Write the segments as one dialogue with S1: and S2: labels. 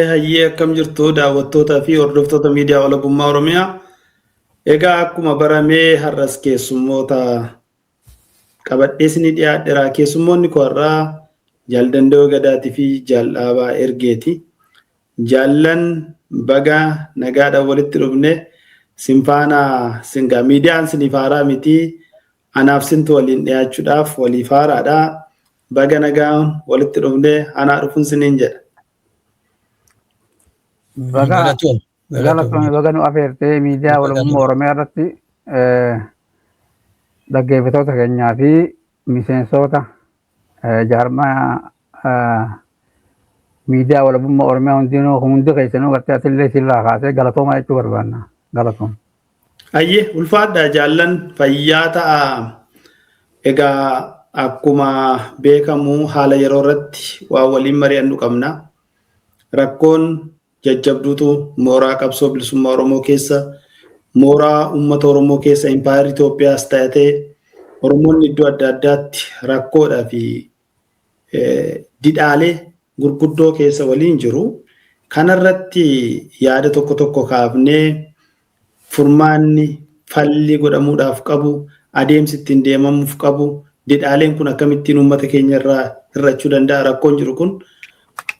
S1: Hayyee, akkam jirtu daawwattootaa fi hordoftoota miidiyaa Walabummaa Oromiyaa? Egaa akkuma baramee har'as keessummoota qabadhee isinii dhiyaadheera. Keessummoonni koo har'aa Jaal Danda'oo Gadaatii fi Jaal Dhaabaa Ergeeti. Jaallan, baga nagaadhaan walitti dhufne. Sin faana singaa miidiyaan siniif haaraa miti. Anaaf sintu waliin dhiyaachuudhaaf waliif haaraadha. Baga nagaan walitti dhufne, anaa dhufuun siniin jedha.
S2: Baga galatoome, baga nu afeertee. Miidiyaa Walabummaa Oromiyaa irratti dhaggeeffattoota keenyaa fi miseensota jaarmaa miidiyaa Walabummaa Oromiyaa hundinuu, hundi keessanuu gartee atillee sirraa kaasee galatoomaa jechuu barbaanna. Galatooma.
S1: Hayyee, ulfaadha jaallan, fayyaa ta'a. Egaa akkuma beekamu haala yeroo irratti waa waliin mari'annu qabna. Rakkoon jajjabduutu mooraa qabsoo bilisummaa Oromoo keessa, mooraa uummata Oromoo keessa, impaayerri Itoophiyaas ta'atee Oromoonni iddoo adda addaatti rakkoodhaa fi didhaalee gurguddoo keessa waliin jiru. Kanarratti yaada tokko tokko kaafnee furmaanni falli godhamuudhaaf qabu, adeemsi ittiin deemamuuf qabu, didhaaleen kun akkamittiin uummata keenya irraa hir'achuu danda'a, rakkoon jiru kun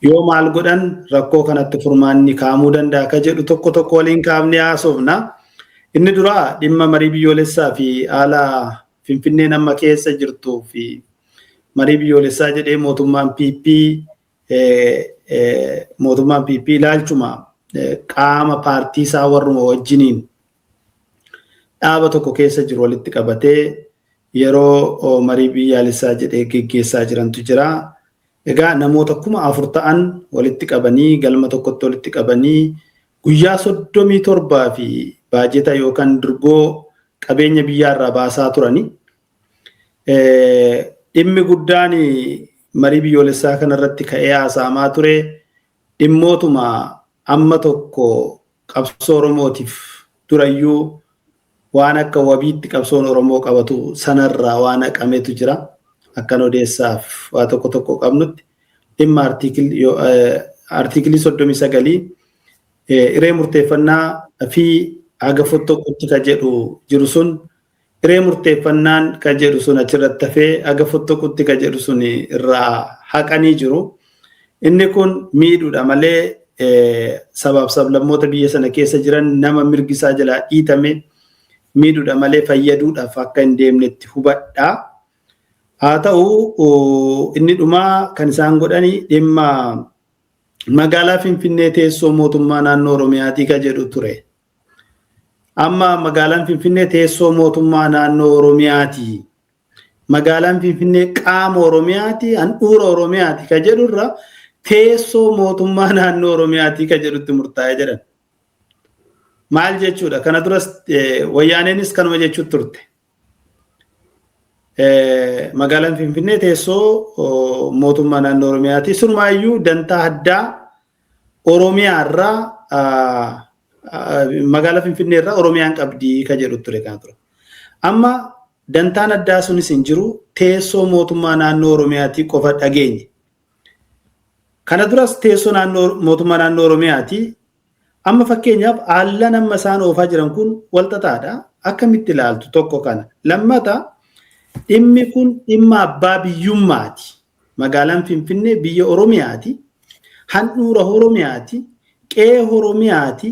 S1: yoo maal godhan rakkoo kanatti furmaanni kaa'amuu danda'a ka jedhu tokko tokko waliin kaafnee haasofna. Inni duraa dhimma marii biyyoolessaa fi haala Finfinneen amma keessa jirtuu fi marii biyyoolessaa jedhee mootummaan PP ilaalchuma qaama paartii isaa warruma wajjiniin dhaaba tokko keessa jiru walitti qabatee yeroo marii biyyaalessaa jedhee geggeessaa jirantu jira. Egaa namoota 4,000 ta'an walitti qabanii, galma tokkotti walitti qabanii, guyyaa 37 fi baajeta yookaan durgoo qabeenya biyyaarraa baasaa turani. Dhimmi guddaan marii biyyoolessaa kanarratti ka'ee haasa'amaa ture dhimmootuma amma tokko qabsoo Oromootiif durayyuu waan akka wabiitti qabsoon Oromoo qabatu sanarraa waan haqametu jira. Akkan odeessaaf waa tokko tokko qabnutti dhimma artiikilii 39 hiree murteeffannaa fi haga fottoqutti ka jedhu jiru sun, hiree murteeffannaan ka jedhu sun achirratti hafee haga fottoqutti ka jedhu sun irraa haqanii jiru. Inni kun miidhuudha malee sabaaf sablammoota biyya sana keessa jiran nama mirgi isaa jalaa dhiitame miidhuudha malee fayyaduudhaaf akka hin deemnetti hubadhaa. Haa ta'u, inni dhumaa kan isaan godhani dhimma magaalaa Finfinnee teessoo mootummaa naannoo Oromiyaatii ka jedhu ture. Amma magaalaan Finfinnee teessoo mootummaa naannoo Oromiyaati. Magaalaan Finfinnee qaama Oromiyaati, handhuura Oromiyaati ka jedhurra teessoo mootummaa naannoo Oromiyaati ka jedhutti murtaa'ee jedhan. Maal jechuudha? Kana duras wayyaaneenis kanuma jechuutti turte. Magaalaan Finfinnee teessoo mootummaa naannoo Oromiyaati. Surmaayyuu dantaa addaa Oromiyaa irraa, magaalaa Finfinnee irraa Oromiyaan qabdii ka jedhu ture kana ture. Amma dantaan addaa sunis hin jiru, teessoo mootummaa naannoo Oromiyaatii qofa dhageenye. Kana duras teessoo naannoo mootummaa naannoo Oromiyaati. Amma fakkeenyaaf haallan amma isaan oofaa jiran kun walxaxaadha. Akkamitti ilaaltu tokko kana? Lammata, dhimmi kun dhimma abbaa biyyummaati. Magaalaan Finfinnee biyya Oromiyaati. Handhuura Oromiyaati. Qe'ee Oromiyaati.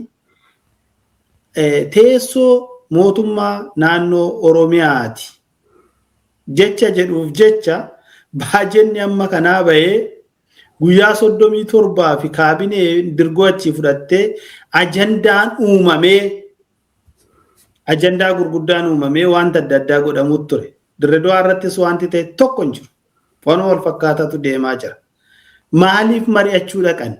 S1: Teessoo mootummaa naannoo Oromiyaati. Jecha jedhuuf jecha baajenni amma kanaa bahee guyyaa 37 fi kaabinee dirgoo achii fudhattee ajandaan uumamee, ajandaa gurguddaan uumamee wanta adda addaa godhamuutu ture. Dirree irrattis wanti ta'e tokko hin jiru. Waan wal fakkaatatu deemaa jira. Maaliif mari'achuu dhaqan?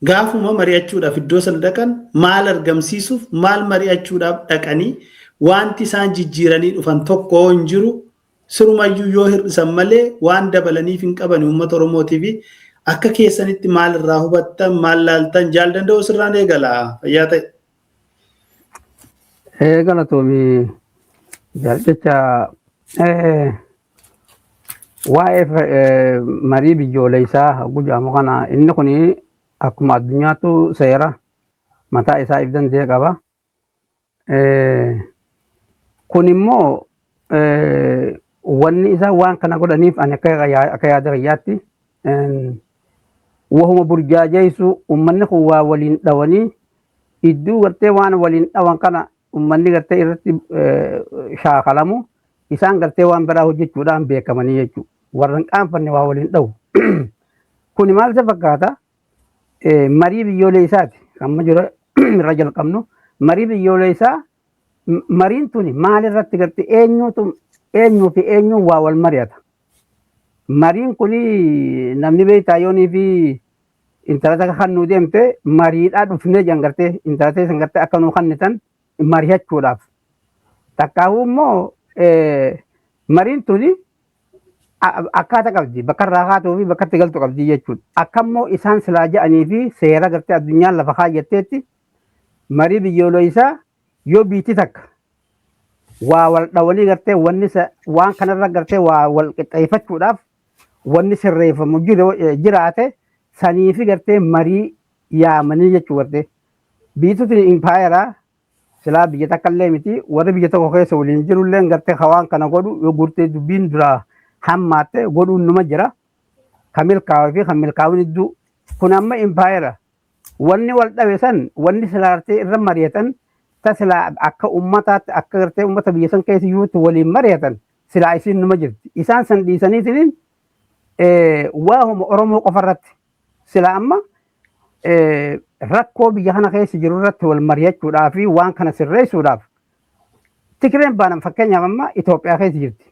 S1: Gaafuma mari'achuudhaaf iddoo sana dhaqan maal argamsiisuuf maal mari'achuudhaaf dhaqanii wanti isaan jijjiiranii dhufan tokko hin jiru. Sirumayyuu yoo hir'isan malee waan dabalaniif hin qaban uummata Oromootiif. Akka keessanitti maal irraa hubattan, maal laaltan? Jaal Danda'u, sirraan eegala, fayyaa ta'e.
S2: Galatoomii jaaljecha. Waa'ee marii biyyoolessaa gujaamu kana, inni kun akkuma addunyaattu seera mataa isaa if danda'e qaba. Kun immoo wanni isaa waan kana godhaniif, ani akka yaada kiyyaatti, wahuma burjaajeessu. Uummanni kun waa waliin dhawanii iddoo gartee waan waliin dhawan kana uummanni gartee irratti shaakalamu, isaan gartee waan biraa hojjechuudhaan beekamanii jechuudha. Warra hin qaanfanne waa waliin dhawu. Kuni maal isa fakkaata? Marii biyyoolessaati. Amma jiru irra jalqabnu. Marii biyyoolessaa, mariin tuni maal irratti gartee eenyuutu eenyuu fi eenyuun waa wal mari'ata? Mariin kuni namni beektaa yoonii fi intala takka kan nuu deemte mariidhaa dhufnee jiran, gartee intala teessan gartee akka nuu kennitan mari'achuudhaaf. Takkaahuu immoo mariin tuni akkaataa qabdi, bakka irraa kaatuu fi bakka itti galtu qabdi jechuudha. Akka immoo isaan silaa ja'anii fi seera gartee addunyaan lafa kaayatteetti, marii biyyoolessaa yoo biitti takka waa wal dhawanii gartee wanni waan kanarra gartee waa wal qixxeeffachuudhaaf wanni sirreeffamu jiraate sanii fi gartee marii yaamanii jechuu gartee. Biituti impaayeraa silaa biyya takka illee miti, warri biyya tokko keessa waliin jirullee gartee hawaan kana godhu yoo gurtee dubbiin duraa hammaatte godhuun numa jira. Kan milkaa'uu fi kan milkaa'uun hedduu. Kun amma impaayera. Wanni wal dhabe san, wanni silaa gartee irra mari'atan, ta silaa akka ummataatti, akka gartee ummata biyya san keessa jirutti waliin mari'atan silaa isiin numa jirti. Isaan san dhiisaniitiin waahuma Oromoo qofa irratti silaa amma rakkoo biyya kana keessa jiru irratti wal mari'achuudhaa fi waan kana sirreessuudhaaf, Tigreen baanan fakkeenyaaf amma Itoophiyaa keessa jirti.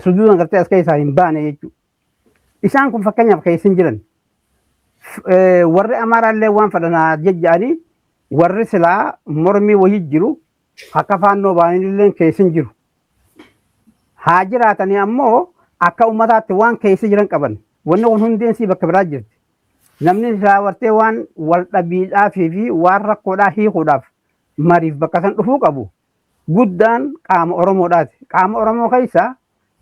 S2: Suduudan gartee as keessaa hin baane jechuudha. Isaan kun fakkeenyaaf keessa hin jiran. Warri Amaaraallee waan fedhanaa jejja'anii warri silaa mormii wayii jiru akka faannoo baanillee keessa hin jiru. Haa jiraatanii ammoo akka ummataatti waan keessa jiran qaban. Wanni kun hundeensi bakka biraa jirti. Namni silaa wartee waan wal dhabiidhaaf fi waan rakkoodhaa hiikuudhaaf mariif bakka san dhufuu qabu guddaan qaama Oromoodhaati. Qaama Oromoo keessa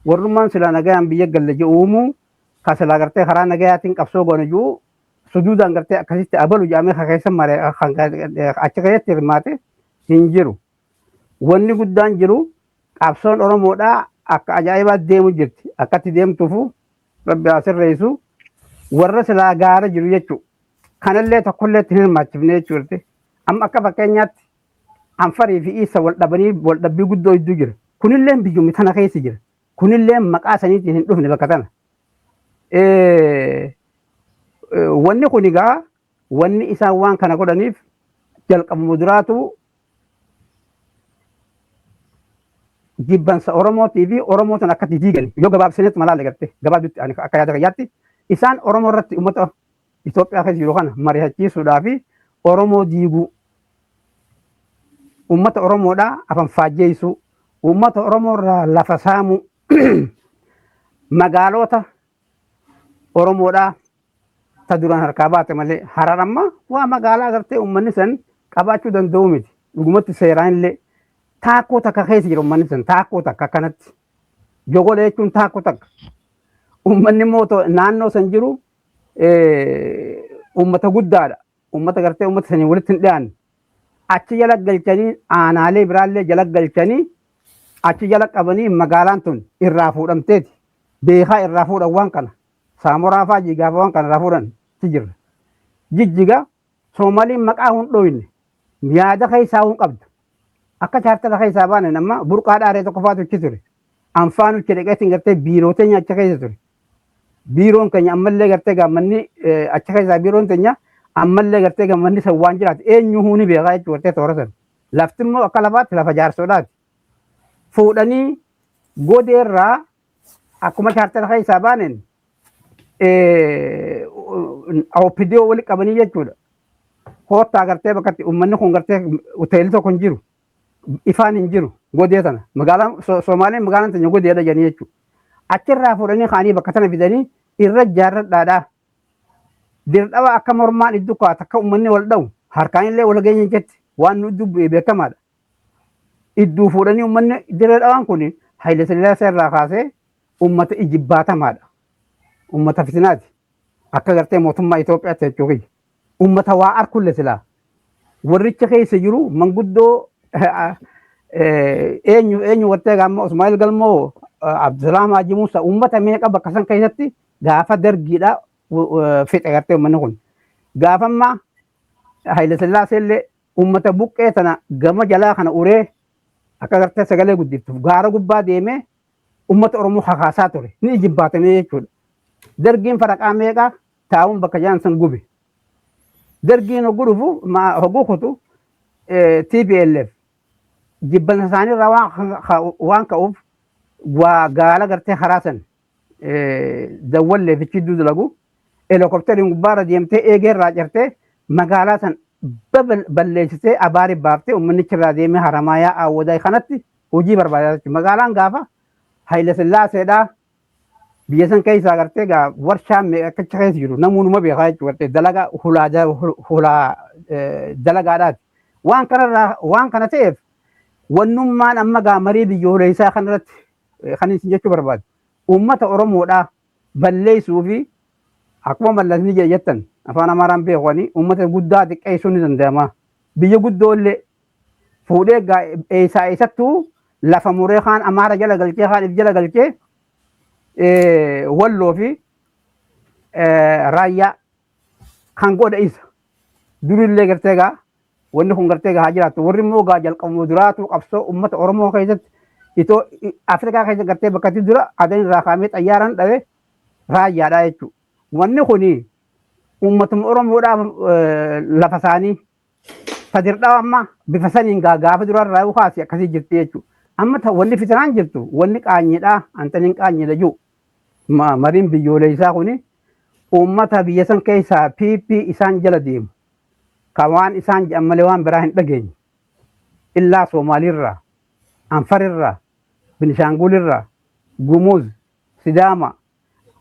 S2: warrummaan silaa nagayaan biyya galle jedhu uumuu, ka silaa gartee karaa nagayaatiin qabsoo goone jiru, suduudaan gartee akkasitti abalu jedhamee ka keessa mare achi keessatti hirmaate hin jiru. Wanni guddaan jiru qabsoon Oromoodhaa akka ajaa'ibaatti deemu jirti. Akkatti deemtuufu Rabbi haa sirreessu. Warra silaa gaara jiru jechuudha. Kanallee tokkollee itti hin hirmaachifne jechuudha. Amma akka fakkeenyaatti Anfarii fi Isa wal dhabanii wal dhabbii guddoo hedduu jira. Kunillee biyyuma tana keessa jira. Kunillee maqaa saniitiin hin dhufne bakka tana. Wanni kun egaa wanni isaan waan kana godhaniif jalqabuma duraatu jibbansa Oromootii fi Oromoo tan akkatti diigan yoo gabaabsinetti malaale garte gabaabdutti, ani akka yaada kiyyaatti isaan Oromoo irratti uummata Itoophiyaa keessa jiru kana mari'achiisuudhaa fi Oromoo diiguu, uummata Oromoodhaa afan faajjeessuu, uummata Oromoo irraa lafa saamuu, magaalota Oromoodhaa ta duraan harkaa baate malee Harar amma waa magaalaa gartee uummanni san qabaachuu danda'u miti. Dhugumatti seeraan illee taakkoo takka keessa jira uummanni san, taakkoo takka akkanatti. Jogola jechuun taakkoo takka. Uummanni immoo naannoo san jiru uummata guddaadha. Uummata gartee uummata sanii walitti hin dhiyaanne. Achi jala galchanii, aanaalee biraallee jala galchanii, achi jala qabanii, magaalaan tun irraa fuudhamteeti. Beekaa irraa fuudhan waan kana. Saamoraa fa'aa gaafa waan kana irraa fuudhan ti jirra. Jijjiga Soomaliin maqaa hin dhooyne, yaada keessaa hin qabdu. Akka chaartara keessaa baanan amma burqaa dhaaree tokko faatu achi ture. Anfaan achi dhaqeetiin gartee biiroo teenya achi keessa ture. Biiroon keenya ammallee gartee gaammanni achi keessaa, biiroon teenya ammallee gartee gaammanni san waan jiraatu eenyu ni beekaa jechuudha gartee toora san. Lafti immoo akka lafaatti lafa jaarsoodhaati. Fuudhanii godeerraa akkuma chaartara keessaa baaneen OPDO wali qabanii jechuudha. Koottaa gartee bakkatti uummanni kun gartee hoteelli tokko hin jiru. Ifaan hin jiru godee tana. Magaalaan Soomaaleen magaalaan tanya godeedha jedhanii jechuudha. Achirraa fuudhanii kaanii bakka tana fidanii irra ijaarradhaadhaa. Dirdhawa akka mormaan iddoo kaa'atu akka uummanni wal dha'u harkaan illee wal geenye jetti waan nu dubbu beekamaadha. Iddoo fuudhanii uummanni dirree dhawaan kun Haayile Sillaasee irraa kaasee uummata ijibbaatamaadha. Uummata fitinaati. Akka gartee mootummaa Itoophiyaatti jechuu kiyya. Uummata waa arkulle silaa. Warricha keessa jiru manguddoo eenyu eenyu gartee gaamma Usmaa'il Galmoo, Abdusalaam Haji Muusaa, uummata meeqa bakka san keessatti gaafa dargiidha fixe gartee uummanni kun. Gaafa amma Haayile Sillaasee illee uummata buqqee tana gama jalaa kana uree akka gartee sagalee guddiftuuf gaara gubbaa deemee uummata Oromoo kakaasaa ture. Ni ijibbaatame jechuudha. Dargiin faraqaa meeqa taa'uun bakka jaan san gube. Dargiin hogguu dhufu hogguu kutu TPLF jibbansa isaaniirraa waan ka'uuf waa gaala gartee karaa san dawwallee fi chidduu dalagu helikopteriin gubbaarra deemtee eegeerraa cirtee magaalaa san balleessitee abaari baaftee uummannichi irraa deemee Haramaayaa, Awwadaa kanatti hojii barbaadaa jechuudha. Magaalaan gaafa Haayile Sillaaseedhaa biyya san keessaa gartee gaa warshaan meeqa akka achi keessa jiru namuunuma beekaa jechuudha, gartee dalagaa hulaa hulaa dalagaadhaati. Waan kanarraa waan kana ta'eef wannummaan amma gaa marii biyyoolessaa kanarratti kan isin jechuu barbaadu uummata Oromoodhaa balleessuu fi akkuma mallasni jedhe jettan afaan Amaaraan beekanii uummata guddaa xiqqeessuun ni danda'ama. Biyya guddoo illee fuudhee eessaa eessattuu lafa muree kaan Amaara jala galchee kaan if jala galchee Walloo fi Raayyaa kan godha isa. Durillee gartee gaa wanni kun gartee gaa haa jiraattu. Warri immoo gaa jalqabuma duraatu qabsoo uummata Oromoo keessatti itoo Afrikaa keessa gartee bakka itti dura adan irraa kaa'amee xayyaaraan dhabe raayyaadha jechuudha. Wanni kuni uummatuma Oromoodhaaf lafa isaanii sadirdhaa amma bifa saniin gaa gaafa durarraa yoo kaase akkasii jirti jechuudha. Amma wanni fitinaan jirtu wanni qaanyiidha antaniin qaanyiidha jiru. Mariin biyyoolessaa kuni uummata biyya san keessaa PP isaan jala deemu. Kan waan isaan jedhan malee waan biraa hin dhageenye. Illaa Soomaalirraa, Anfarirraa, Binishaangulirraa, Gumuz, Sidaama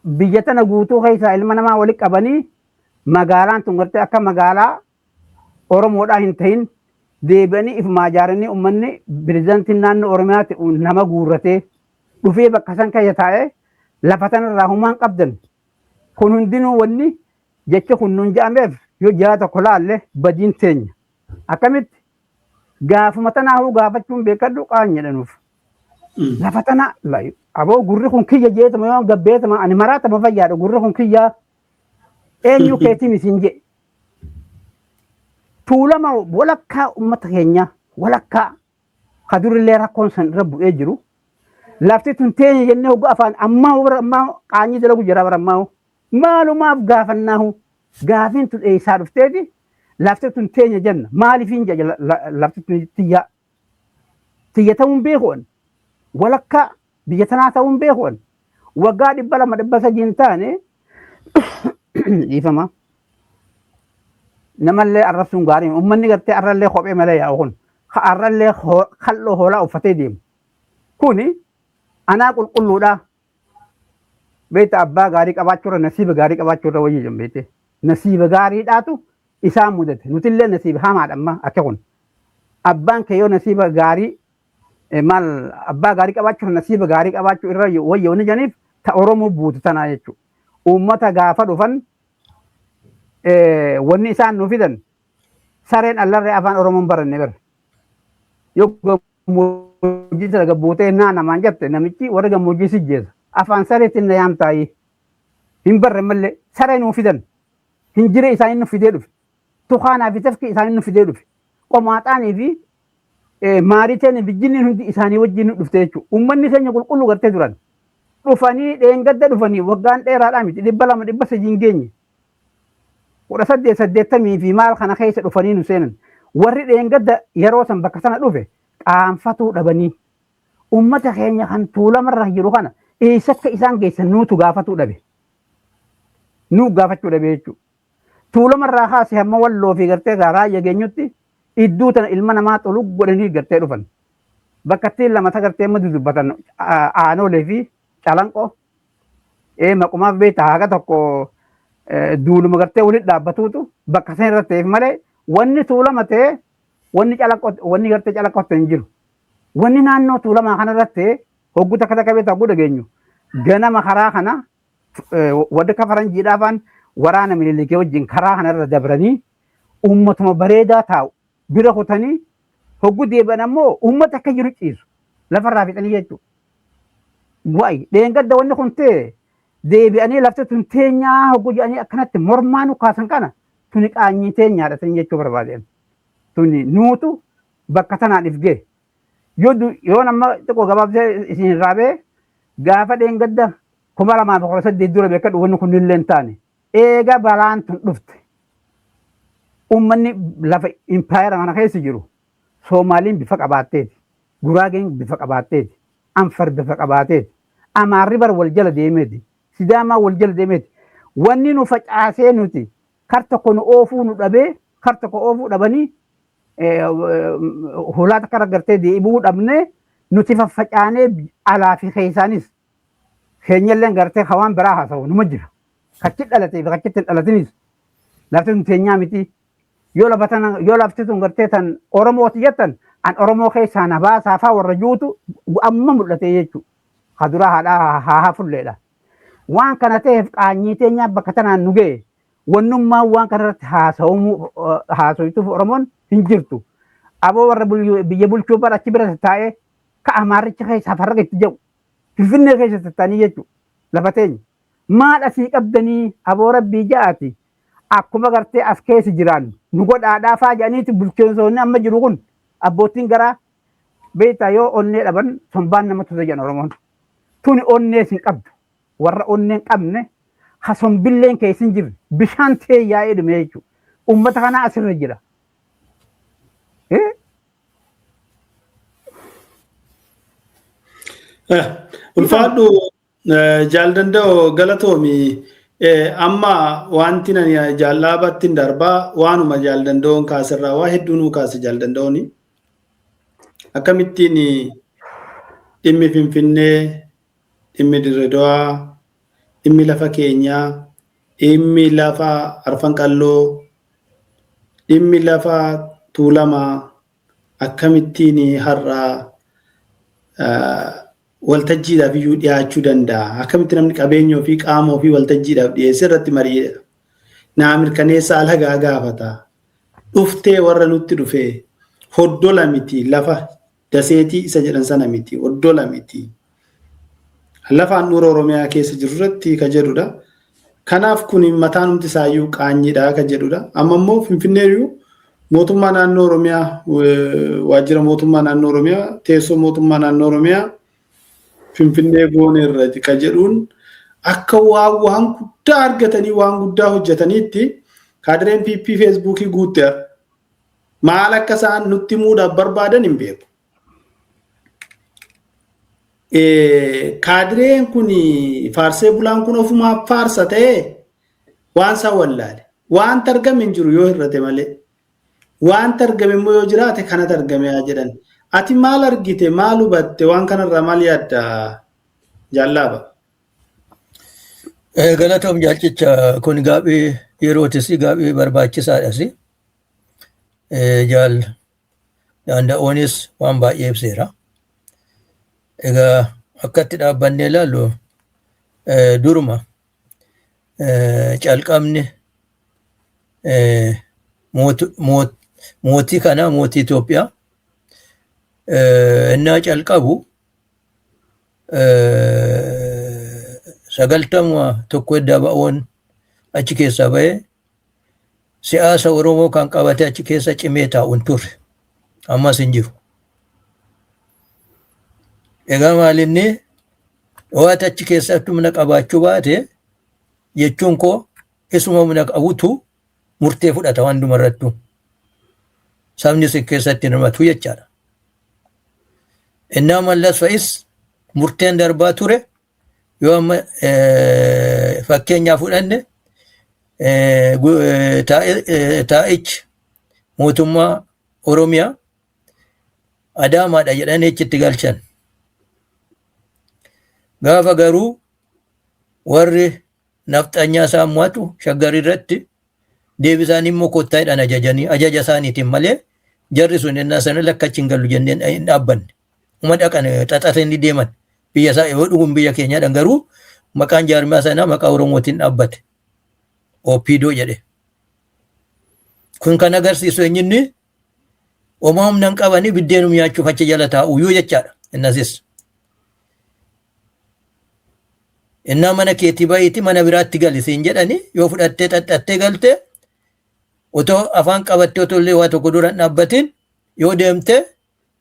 S2: biyya tana guutuu keessaa ilma namaa walitti qabanii magaalaan tun gartee akka magaalaa Oromoodhaa hin ta'in deebi'anii ifumaa ijaaranii uummanni pirezidaantiin naannoo Oromiyaatti nama guurratee dhufee bakka san keessa taa'ee lafa tanarraa humaan qabdan. Kun hundinuu wanni jecha kun nuun jedhameef yoo ji'a tokko laalle badiin teenya. Akkamitti gaafuma tanaahuu gaafachuun beekadhu qaanya nuuf. Lafa tana aboo gurri kun kiyya jeetama yoo gabbeetama ani maraatama fayyaadha, gurri kun kiyya eenyu keetiin isin jedhe. Tuulama walakkaa uummata keenya walakkaa kadurillee rakkoon san irra bu'ee jiru. Lafti tun teenya jennee hogga afaan ammaa bara ammaa qaanyii dalagu jira bara ammaa maalumaaf gaafannaahu gaafiin tun eessaa dhufteeti lafti tun teenya jenna, maaliifin jedha lafti tun tiyya tiyya ta'uun beekuun walakkaa biyya tanaa ta'uun beekuun waggaa 200 300 hin taane, dhiifama. Namallee arrabsuun gaarii, uummanni gartee arrallee kophee malee yaa'u kun arrallee kal'oo hoolaa uffatee deemu kuni anaa qulqulluudha. Beekta, abbaa gaarii qabaachuurra nasiiba gaarii qabaachuurra wayii jedhu, beekte, nasiiba gaariidhaatu isaan mudate, nutillee nasiiba hamaadha. Amma akka kun abbaan kee yoo nasiiba gaarii maal abbaa gaarii qabaachuuf nasiiba gaarii qabaachuu irra wayya wanni jedhaniif ta Oromoo buutu tanaa jechuudha. Uummata gaafa dhufan wanni isaan nu fidan sareen allarree afaan Oromoon baranne bara. Yoo gammoojjii sana gabbuutee naa namaan jette namichi warri gammoojjii si jeesa. Afaan sareetiin na yaamtaayii. Hin barre malee saree nuu fidan. Hin jire isaanii nu fidee dhufe. Tukaanaa fi tafki isaanii nu fidee dhufe. Qomaaxaanii fi maariteen bijjinni hundi isaanii wajjin nu dhufte jechuudha. Uummanni keenya qulqulluu gartee duran. Dhufanii dheengadda dhufanii waggaan dheeraadhaa miti, 200 300 hin geenye. 1880 fi maal kana keessa dhufanii nu seenan. Warri dheengadda yeroo san bakka sana dhufe qaanfatuu dhabanii uummata keenya kan tuulamarra jiru kana eessa akka isaan geessan nuutu gaafatuu dhabe. Nuu gaafachuu dhabe jechuudha. Tuulamarraa kaasee hamma Walloo fi gartee Raayyaa geenyutti idduu tana ilma namaa xolu godhanii gartee dhufan. Bakka ittiin lamata gartee amma dudubbatan Aanolee fi Calanqoo. Maqumaaf beektaa haga tokko duuluma gartee walitti dhaabbatuutu bakka san irra ta'eef malee wanni Tuulama ta'e, wanni Calanqoo, wanni gartee Calanqoo hin jiru. Wanni naannoo Tuulamaa kanarratti ta'e, hogguu takka takka beektaa hogguu dhageenyu, ganama karaa kana warri akka faranjiidhaa faan waraana Minilikii wajjin karaa kanarra dabranii uummatuma bareedaa taa'u bira kutanii, hogguu deebi'an ammoo uummata akka jiru ciisu lafarraa fixanii jechuudha. Wayi dheengadda wanni kun ta'e, deebi'anii lafti tun teenyaa hogguu jedhanii akkanatti mormaa nu kaasan. Kana tuni qaanyii teenyaadha tan jechuu barbaadeen. Tuni nuutu bakka tanaan if ga'e. Yoo nama xiqqoo gabaabsee isin irraa ba'e, gaafa dheengadda 2018 dura beekadhu, wanni kun illee hin taane. Eega balaan tun dhufte, uummanni lafa impaayera kana keessa jiru, Soomaaliin bifa qabaatteeti. Guraageen bifa qabaatteeti. Anfar bifa qabaateeti. Amaarri bar wal jala deemeeti. Sidaamaa wal jala deemeeti. Wanni nu facaasee nuti kar tokko nu oofuu nu dhabee, kar tokko oofuu dhabanii, hulaa takka gartee deebi'uu dhabnee, nuti faffacaanee alaa fi keessaanis keenyallee gartee hawaan biraa haasa'u numa jira. Kachi dhalatee fi kachitti hin dhalatinis lafti sun teenyaa miti. Yoo lafa tana, yoo lafti sun gartee tan Oromooti jettan, an Oromoo keessaa na baasaa faa warra juutu amma mul'ate jechuudha. Kaduraa haadhaa haa hafulleedha. Waan kana ta'eef qaanyii teenyaa bakka tanaan nu ga'e. Wannummaan waan kanarratti haasawituuf Oromoon hin jirtu. Aboo warra biyya bulchuu bara achi bira taa'ee ka Amaaricha keessaa farraqa itti jedhu Finfinnee keessa tattaanii jechuudha. Lafa teenya. Maal asii qabdanii, aboo rabbii ja'aati, akkuma gartee as keessa jiraan nu godhaadhaa faa jedhaniiti. Bulchiinsoonni amma jiru kun, abbootiin garaa, beektaa, yoo onnee dhaban sombaan nama tusa jedhan Oromoon. Tuni onnee hin qabdu. Warra onnee hin qabne, ha sombilleen keessa hin jirre, bishaan ta'ee yaa'ee dhume jechuudha. Uummata kanaa asirra jira.
S1: Ulfaadhu jaal Danda'u, galatoomi. Amma wanti nani jaallaabatti hin darbaa, waanuma jaal Danda'uun kaasirraa waa hedduu nuu kaase jaal Danda'uuni. Akkamittiin dhimmi Finfinnee, dhimmi Dirredawaa, dhimmi lafa keenyaa, dhimmi lafa Arfan Qalloo, dhimmi lafa Tuulamaa akkamittiin har'a waltajjiidhaaf iyyuu dhiyaachuu danda'a? Akkamitti namni qabeenya ofii, qaama ofii waltajjiidhaaf dhiyeessee irratti mari'edha? Naa mirkaneessa alagaa gaafata. Dhuftee warra nutti dhufee hoddola miti, lafa daseetii isa jedhan sana miti, hoddola miti. Lafa handhuura Oromiyaa keessa jiru irratti ka jedhudha. Kanaaf kun mataan hundi isaayyuu qaanyiidha ka jedhudha. Amma immoo Finfinnee iyyuu mootummaa naannoo Oromiyaa, waajjira mootummaa naannoo Oromiyaa, teessoo mootummaa naannoo Oromiyaa Finfinnee gooneerra ka jedhuun, akka waan guddaa argatanii waan guddaa hojjetaniitti kaadireen PP Feesbuukii guutteera. Maal akka isaan nutti himuudhaaf barbaadan hin beeku. Kaadireen kun, faarsee bulaan kun, ofumaaf faarsa ta'ee waan isaa wallaale. Wanta argame hin jiru yoo hir'ate malee. Wanta argame immoo yoo jiraate kanatu argame haa jedhan. Ati maal argite, maal hubatte, waan kanarraa maal yaadda, jaallaaba?
S3: Galatoom jaalchicha, kun gaaffii yerootis, gaaffii barbaachisaadhas. Jaal Danda'oonis waan baay'ee ibseera. Egaa akkatti dhaabbannee ilaallu, duruma calqabni mootii kanaa, mootii Itoophiyaa innaa calqabu, 91 edda ba'oon achi keessaa ba'ee, siyaasa Oromoo kan qabate achi keessa cimee taa'u hin turre. Ammas hin jiru. Egaa maalinni waati achi keessatti humna qabaachuu baate jechuun koo, isuma humna qabutu murtee fudhata waan dumarrattu. Sabni si keessatti hirmatu jechaadha. Innaa Mallas fa'is murteen darbaa ture, yoo amma fakkeenyaa fudhanne, Taa'ichi mootummaa Oromiyaa Adaamaadha jedhanii achitti galchan. Gaafa garuu warri nafxanyaa isaan mo'atu Shaggar irratti deebisanii immoo kottaa jedhan ajajanii ajaja isaaniitiin malee jarri sun ennaa sana lakka achi hin gallu jenneen hin dhaabbanne. Uma dhaqan xaxatanii deeman. Biyya isaa yoo dhugum biyya keenyaadhaan garuu maqaan jaarmiyaa sanaa maqaa Oromootiin dhaabbate. OPDO jedhe. Kun kan agarsiisu eenyinni homaa humna hin qabanii biddeenum nyaachuuf achi jala taa'uyyuu jechaadha. Innasis. Innaa mana keetii bahiiti mana biraatti gali siin jedhani yoo fudhattee xaxxattee galte otoo afaan qabattee otoo illee waa tokko dura hin dhaabbatin yoo deemte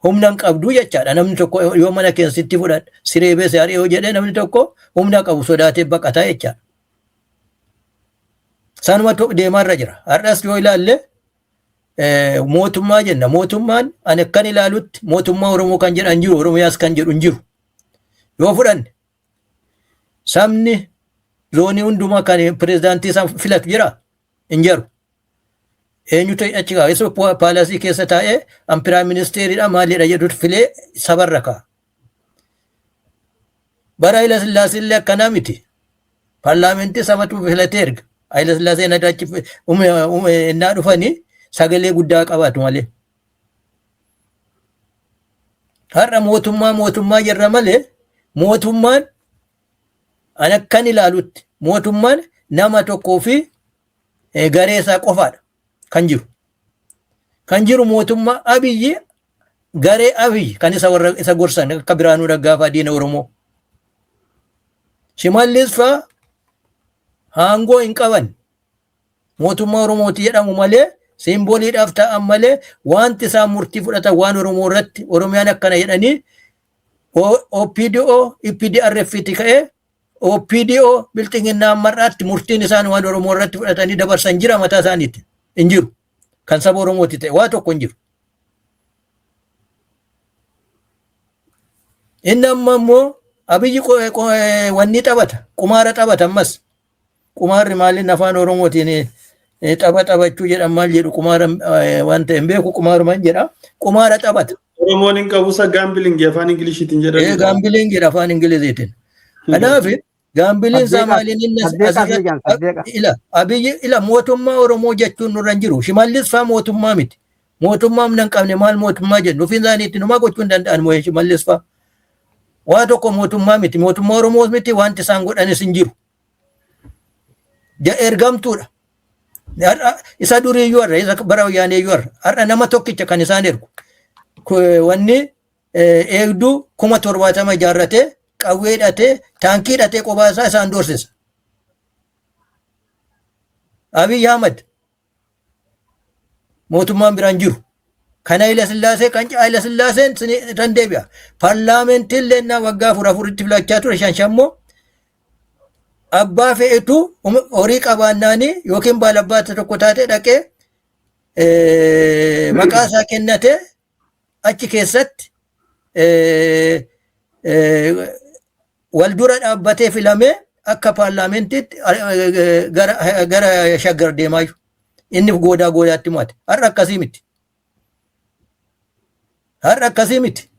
S3: humna hin qabdu jechaadha. Namni tokko yoo mana keessatti fudhadha siree beese ari'ee yoo jedhee namni tokko humna qabu sodaatee baqataa jechaadha. Sanumatu deemaarra jira. Har'as yoo ilaalle mootummaa jenna. Mootummaan ani akkan ilaalutti mootummaa Oromoo kan jedhan jiru Oromiyaas kan jedhu hin jiru. Yoo fudhanne sabni zoonii hundumaa kan pirezidaantii isaan filatu jira hin jiru. Eenyutu achi ka'a? Isa paalasii keessa taa'ee an piraayim ministeeridha maalidha jedhutu filee sabarra ka'a. Bara Hayila Sillaasee illee akkanaa miti. Paarlaamentii sabatu filatee erga. Hayila Sillaaseen achi innaa dhufanii sagalee guddaa qabaatu malee. Har'a mootummaa mootummaa jirra malee mootummaan an akkan ilaalutti mootummaan nama tokkoo fi garee isaa qofaadha kan jiru. Kan jiru mootummaa Abiyyi garee Abiyyi kan isa warra isa gorsan akka Biraanuu Naggaa fa'aa diina Oromoo. Shimallis fa'aa aangoo hin qaban mootummaa Oromooti jedhamu malee simboliidhaaf ta'an malee wanti isaan murtii fudhatan waan Oromoo irratti Oromiyaan akkana jedhanii OPDO EPDRF tti ka'ee OPDO bilxiginnaa mar'aatti murtiin isaan waan Oromoo irratti fudhatanii dabarsan jira mataa isaaniitti hin jiru. Kan saba Oromooti ta'e waa tokko hin jiru. Inni amma immoo Abiyyi wanni taphata qumaara taphata ammas. Qumaarri maaliin afaan Oromootiin tapha taphachuu jedhan maal jedhu qumaara waan ta'e hin beeku qumaarumaan jedha. Qumaara taphata.
S1: Oromoon hin qabu isa gambling afaan Ingiliishiitiin jedhamu.
S3: Gambling jedha afaan Ingiliziitiin. Kanaaf gambliin isaa maaliin inni ila Abiyyi ila mootummaa Oromoo jechuun nurra hin jiru. Shimallis faa mootummaa miti. Mootummaa humna hin qabne maal mootummaa jennu ofiin isaaniitti numaa gochuu hin danda'an moo'ee Shimallis faa. Waa tokko mootummaa miti. Mootummaa Oromoo miti wanti isaan godhanis hin jiru. Ergamtuudha. Isa duriiyyuu har'a isa bara wayyaaneeyyuu har'a har'a nama tokkicha kan isaan ergu. Wanni eegduu 70,000 ijaarratee qawwee hidhatee taankii hidhatee kophaa isaa isaan doorsisa. Abiy Ahmad mootummaan biraan jiru. Kan Hayila Sillaasee kan Hayila Sillaaseen irran deebi'a. Paarlaamentiin leennaa waggaa afur afuritti filachaa ture shan shammoo abbaa fe'etu horii qabaannaanii yookiin baalabbaata tokko taatee dhaqee maqaa isaa kennatee achi keessatti wal dura dhaabbatee filamee akka paarlaamentiitti gara Shaggar deemaa jiru. Inni goodaa goodaatti mo'ate. Har'a akkasii miti. Har'a akkasii miti.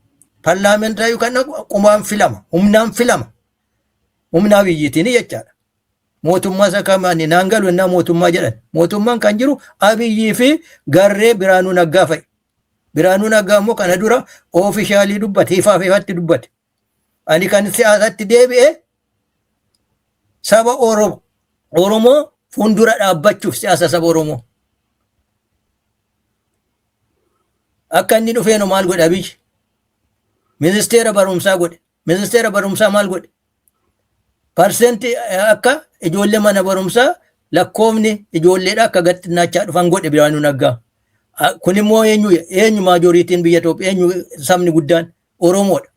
S3: Paarlaamentaayyuu kan qumaan filama, humnaan filama. Humnaa biyyiitiin jechaadha. Mootummaa isa kamaan naan galu innaa mootummaa jedhan. Mootummaan kan jiru Abiyyii fi garree Biraanuu Naggaa fa'i. Biraanuu Naggaa immoo kana dura oofishaalii dubbate, ifaaf ifatti dubbate. Ani kan siyaasatti deebi'e saba Oromoo fuuldura dhaabbachuuf siyaasa saba Oromoo. Akka inni dhufeenu maal godhe Abiyyi? Ministeera barumsaa godhe. Ministeera barumsaa maal godhe? Parsentii akka ijoollee mana barumsaa lakkoofni ijoolleedha akka gad xinnaachaa dhufan godhe Biraanuu Naggaa. Kun immoo eenyu eenyu maajoriitiin biyya Itoophiyaa eenyu sabni guddaan Oromoodha.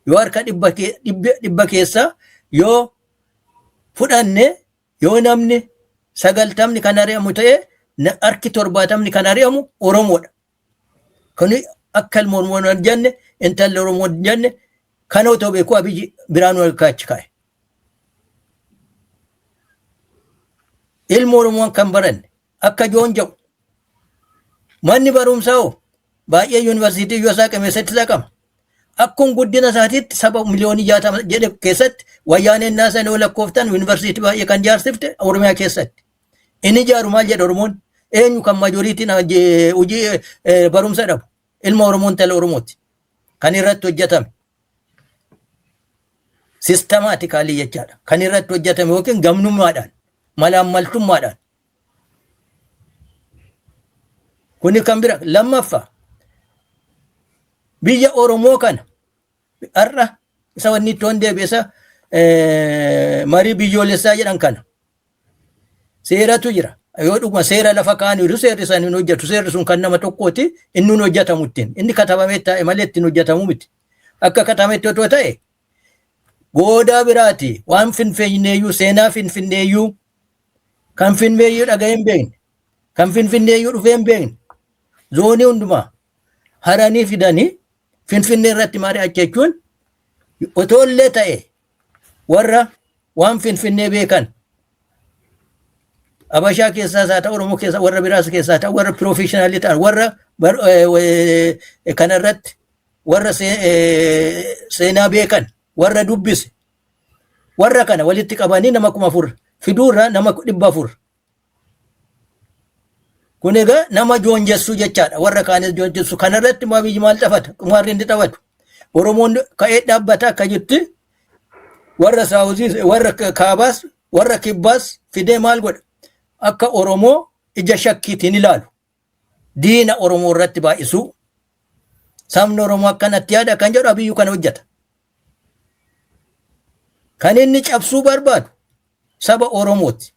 S3: Yoo harka dhibba keessaa yoo fudhanne yoo namni 90ni kan ari'amu ta'e harki 70ni kan ari'amu Oromoodha. Kuni akka ilma Oromoo hin jenne intalli Oromoo hin jenne kana otoo beekuu Abiyyi Biraanuu harkaa achi kaa'e. Ilma Oromoon kan baranne akka joon jedhu. Manni barumsaa hoo baay'ee yuunivarsiitii yoo saaqame eessatti saaqama? Akkuma guddina isaatiitti saba miliyoonii 60 jedhe keessatti wayyaaneen naasan yoo lakkooftan yuunivarsiitii baay'ee kan ijaarsifte Oromiyaa keessatti. Inni ijaaru maal jedha Oromoon? Eenyu kan majorityn hojii barumsa dhabu? Ilma Oromoon tala Oromooti. Kan irratti hojjetame. Systematically jechaadha. Kan irratti hojjetame yookiin gamnummaadhaan, malaammaltummaadhaan. Kuni kan bira lammaffaa biyya Oromoo kana har'a isa wanni itti hon deebi'e isa marii biyyoolessaa jedhan kana seeratu jira. Yoo dhuguma seera lafa kaa'aniiru seerri isaan hin hojjetu. Seerri sun kan nama tokkooti, inni hin hojjetamu ittiin. Inni katabamee taa'e malee ittiin hojjetamu miti. Akka katabametti otoo ta'e goodaa biraati waan finfinneeyyuu, seenaa finfinneeyyuu, kan finfinneeyyuu dhaga'ee hin beekne, kan finfinneeyyuu dhufee hin beekne, zoonii hundumaa haranii fidanii finfinnee irratti mari'acha jechuun, otoo illee ta'e warra waan finfinnee beekan, Abashaa keessaas haa ta'u, Oromoo keessaa, warra biraas keessaa ta'u, warra professional ta'an, warra kanarratti warra seenaa beekan, warra dubbise, warra kana walitti qabanii nama 4000 fiduurraa nama 400. Kun egaa nama joonjessuu jechaadha. Warra kaanis joonjessu. Kanarratti biyyi maal taphata? Qumaarri inni taphatu. Oromoon ka'ee dhaabbata akka jirti warra southii, warra kaabaas, warra kibbaas fidee maal godha? Akka Oromoo ija shakkiitiin ilaalu. Diina Oromoo irratti baay'isuu. Sabni Oromoo akkanatti yaada kan jedhu Abiyyu kana hojjeta. Kan inni cabsuu barbaadu saba Oromooti.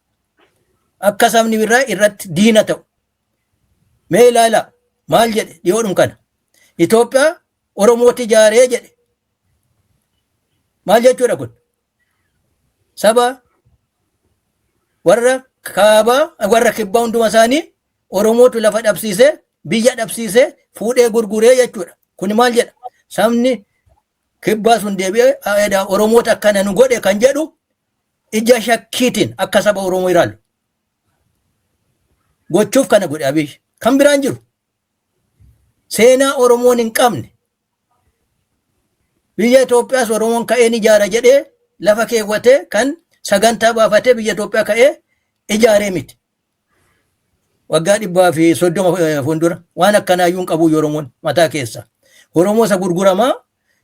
S3: Akka sabni biraa irratti diina ta'u. Mee ilaalaa, maal jedhe dhiyoodhum kana? Itoophiyaa Oromooti ijaaree jedhe. Maal jechuudha kun? Saba warra kaabaa, warra kibbaa hunduma isaanii Oromootu lafa dhabsiisee, biyya dhabsiisee, fuudhee gurguree jechuudha. Kun maal jedha? Sabni kibbaa sun deebi'ee Oromoota akkana nu godhe kan jedhu ija shakkiitiin akka saba Oromoo ilaalu gochuuf kana godhe Abiy. Kan biraan jiru seenaa Oromoon hin qabne, biyya Itoophiyaas Oromoon ka'een ijaara jedhee lafa keewwatee kan sagantaa baafatee biyya Itoophiyaa ka'ee ijaaree miti. Waggaa 130 fuuldura waan akkanaayyuu hin qabu Oromoon mataa keessa. Oromoo isa gurguramaa,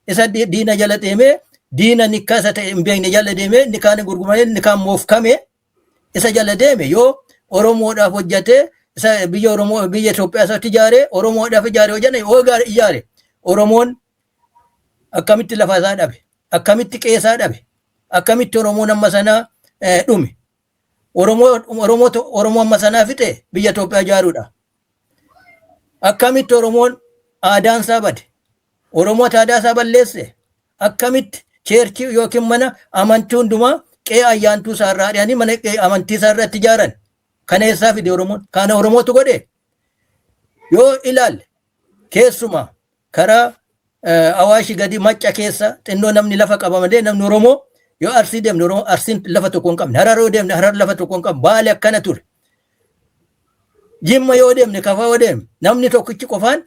S3: isa diina jala deemee, diina nikkaa isa ta'e hin beekne jala deemee, inni kaan gurguramee, inni kaan moofkame isa jala deeme, yoo Oromoodhaaf hojjetee isa biyya Oromoo, biyya Itoophiyaa isatti ijaaree, Oromoodhaaf ijaare hojjete, yoo ijaare Oromoon akkamitti lafa isaa dhabe? Akkamitti qe'ee isaa dhabe? Akkamitti Oromoon amma sanaa dhume? Oromoo Oromoo amma sanaa fixe biyya Itoophiyaa ijaaruudha. Akkamitti Oromoon aadaan isaa bade? Oromoota aadaa isaa balleesse? Akkamitti church yookiin mana amantii hundumaa qe'ee ayyaantuu isaa irraa ari'anii mana qe'ee amantii isaa irratti ijaaran? Kana eessaa fide Oromoon? Kana Oromootu godhe? Yoo ilaalle keessumaa karaa Awaashi gadi Macca keessa xinnoo namni lafa qaba malee namni Oromoo yoo Arsii deemne, Oromoo Arsiin lafa tokko hin qabne. Harar yoo deemne, Harar lafa tokko hin qabne. Baale akkana ture. Jimma yoo deemne, Kafaa yoo deemne, namni tokkichi qofaan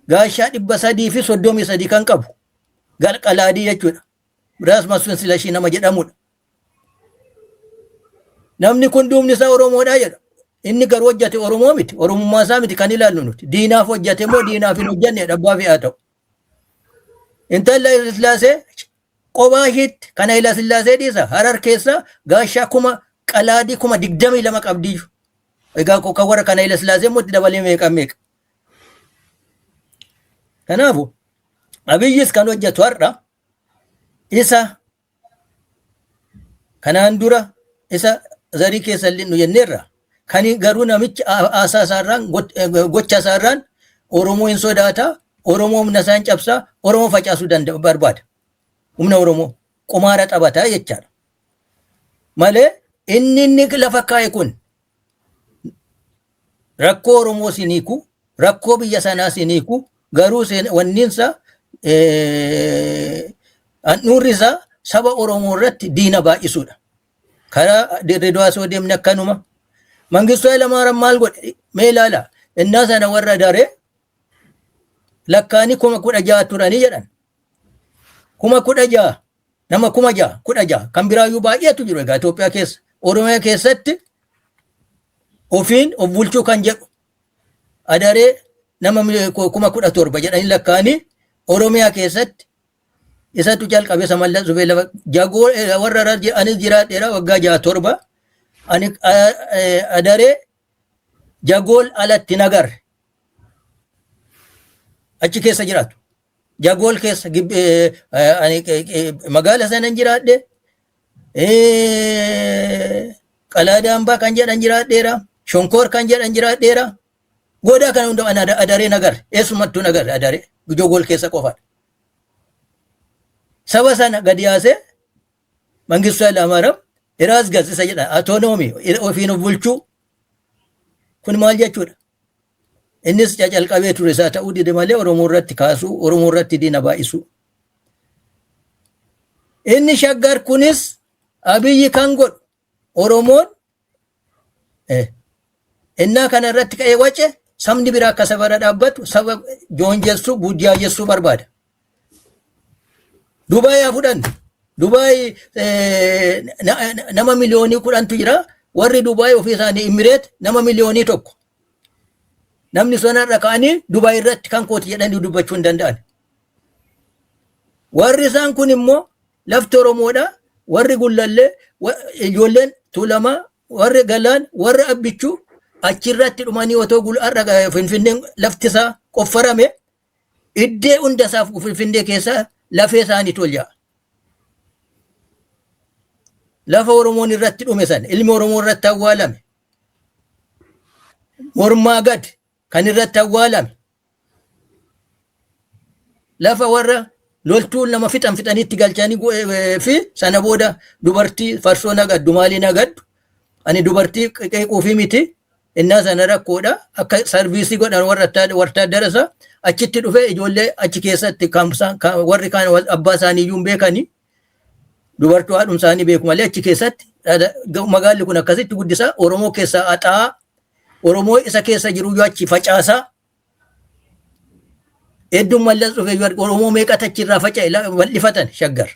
S3: gaashaa 333 kan qabu Galqalaadii jechuudha. Raas Masfin Silashii nama jedhamudha. Namni kun duubni isaa Oromoodha jedha. Inni garuu hojjate Oromoo miti. Oromummaa isaa miti kan ilaallu nuti. Diinaaf hojjate moo diinaaf hin hojjanne dhabbaa fi haa ta'u. Intala Sillaasee qobaa ishiitti kan Hayila Sillaasee dhiisa Harar keessa gaashaa kuma qalaadii 22,000 qabdiyyu. Egaa kan warra kan Hayila Sillaasee immoo itti dabalee meeqa meeqa. Kanaafu Abiyyis kan hojjetu har'a isa kanaan dura isa zarii keessa nu jenneerra. Kan garuu namichi haasaa isaarraan, gocha isaarraan Oromoo hin sodaata, Oromoo humna isaa hin cabsaa, Oromoo facaasuu danda'a barbaada. Humna Oromoo qumaara taphataa jechaadha. Malee inni lafa kaa'e kun rakkoo Oromoo sin hiiku, rakkoo biyya sanaa sin hiiku, garuu wanniinsa handhuurri isaa saba Oromoo irratti diina baay'isuudha. Karaa Dirree Dawaas yoo deemne akkanuma. Mangistuu Hayilamaariyaam maal godhe? Mee ilaala. Innaa sana warra daree lakkaanii 16,000 turanii jedhan. 16,000, nama 6,000, 16 kan biraayyuu baay'eetu jiru egaa Itoophiyaa keessa. Oromiyaa keessatti ofiin of bulchuu kan jedhu adaree nama 17,000 jedhanii lakkaanii Oromiyaa keessatti isatu jalqabe. Isa Mallas dhufee lafa jagoo warra anis jiraadheera waggaa jaha torba, ani adaree Jagool alatti nagarre achi keessa jiraatu. Jagool keessa magaala sanan jiraadhe, Qalaadaambaa kan jedhan jiraadheera, Shonkoor kan jedhan jiraadheera. Goodaa kana hunda ani adaree nagarre, eessumattuu nagarre, adaree Jagool keessa qofaadha. Saba sana gadi yaasee Mangistuu Hayilamaariyaam iraas gas isa jedha, autonomy, ofiin of bulchuu kun maal jechuudha? Innis cacalqabee ture, isaa ta'uu dide malee Oromoo irratti kaasuu, Oromoo irratti diina baay'isuu. Inni Shaggar kunis Abiyyi kan godhu Oromoon innaa kana irratti ka'ee wace, sabni biraa akka saba irra dhaabbatu, saba joonjessuu, burjaajessuu barbaada. Dubaay haa fudhannu. Dubaay nama 10,000,000tu jira. Warri Dubaay ofii isaanii Imireet nama 1,000,000. Namni sanarra ka'anii Dubaay irratti kan kooti jedhanii dubbachuu hin danda'an. Warri isaan kun immoo lafti Oromoodha. Warri Gullallee, ijoolleen Tuulamaa, warri Galaan, warri Abbichuu achirratti dhumanii otoo har'a Finfinneen lafti isaa qoffarame iddee hunda isaaf Finfinnee keessa lafee isaanii tolja. Lafa Oromoon irratti dhume sana, ilmi Oromoo irratti awwaalame. Mormaa gad kan irratti awwaalame. Lafa warra loltuun nama fixan fixanitti galchanii fi sana booda dubartii farsoo nagaddu, maalii nagaddu, ani dubartii qeequufii miti, innaa sana rakkoodha, akka service godhan warra wartaaddara isaa achitti dhufe, ijoollee achi keessatti warri kaan abbaa isaanii iyyuu hin beekanii, dubartuu haadhum isaanii beeku malee, achi keessatti magaalli kun akkasitti guddisaa, Oromoo keessaa haxaa, Oromoo isa keessa jiru iyyuu achi facaasaa. Hedduun Mallas dhufe iyyuu Oromoo meeqatu achirraa faca'e, bal'ifatan Shaggar.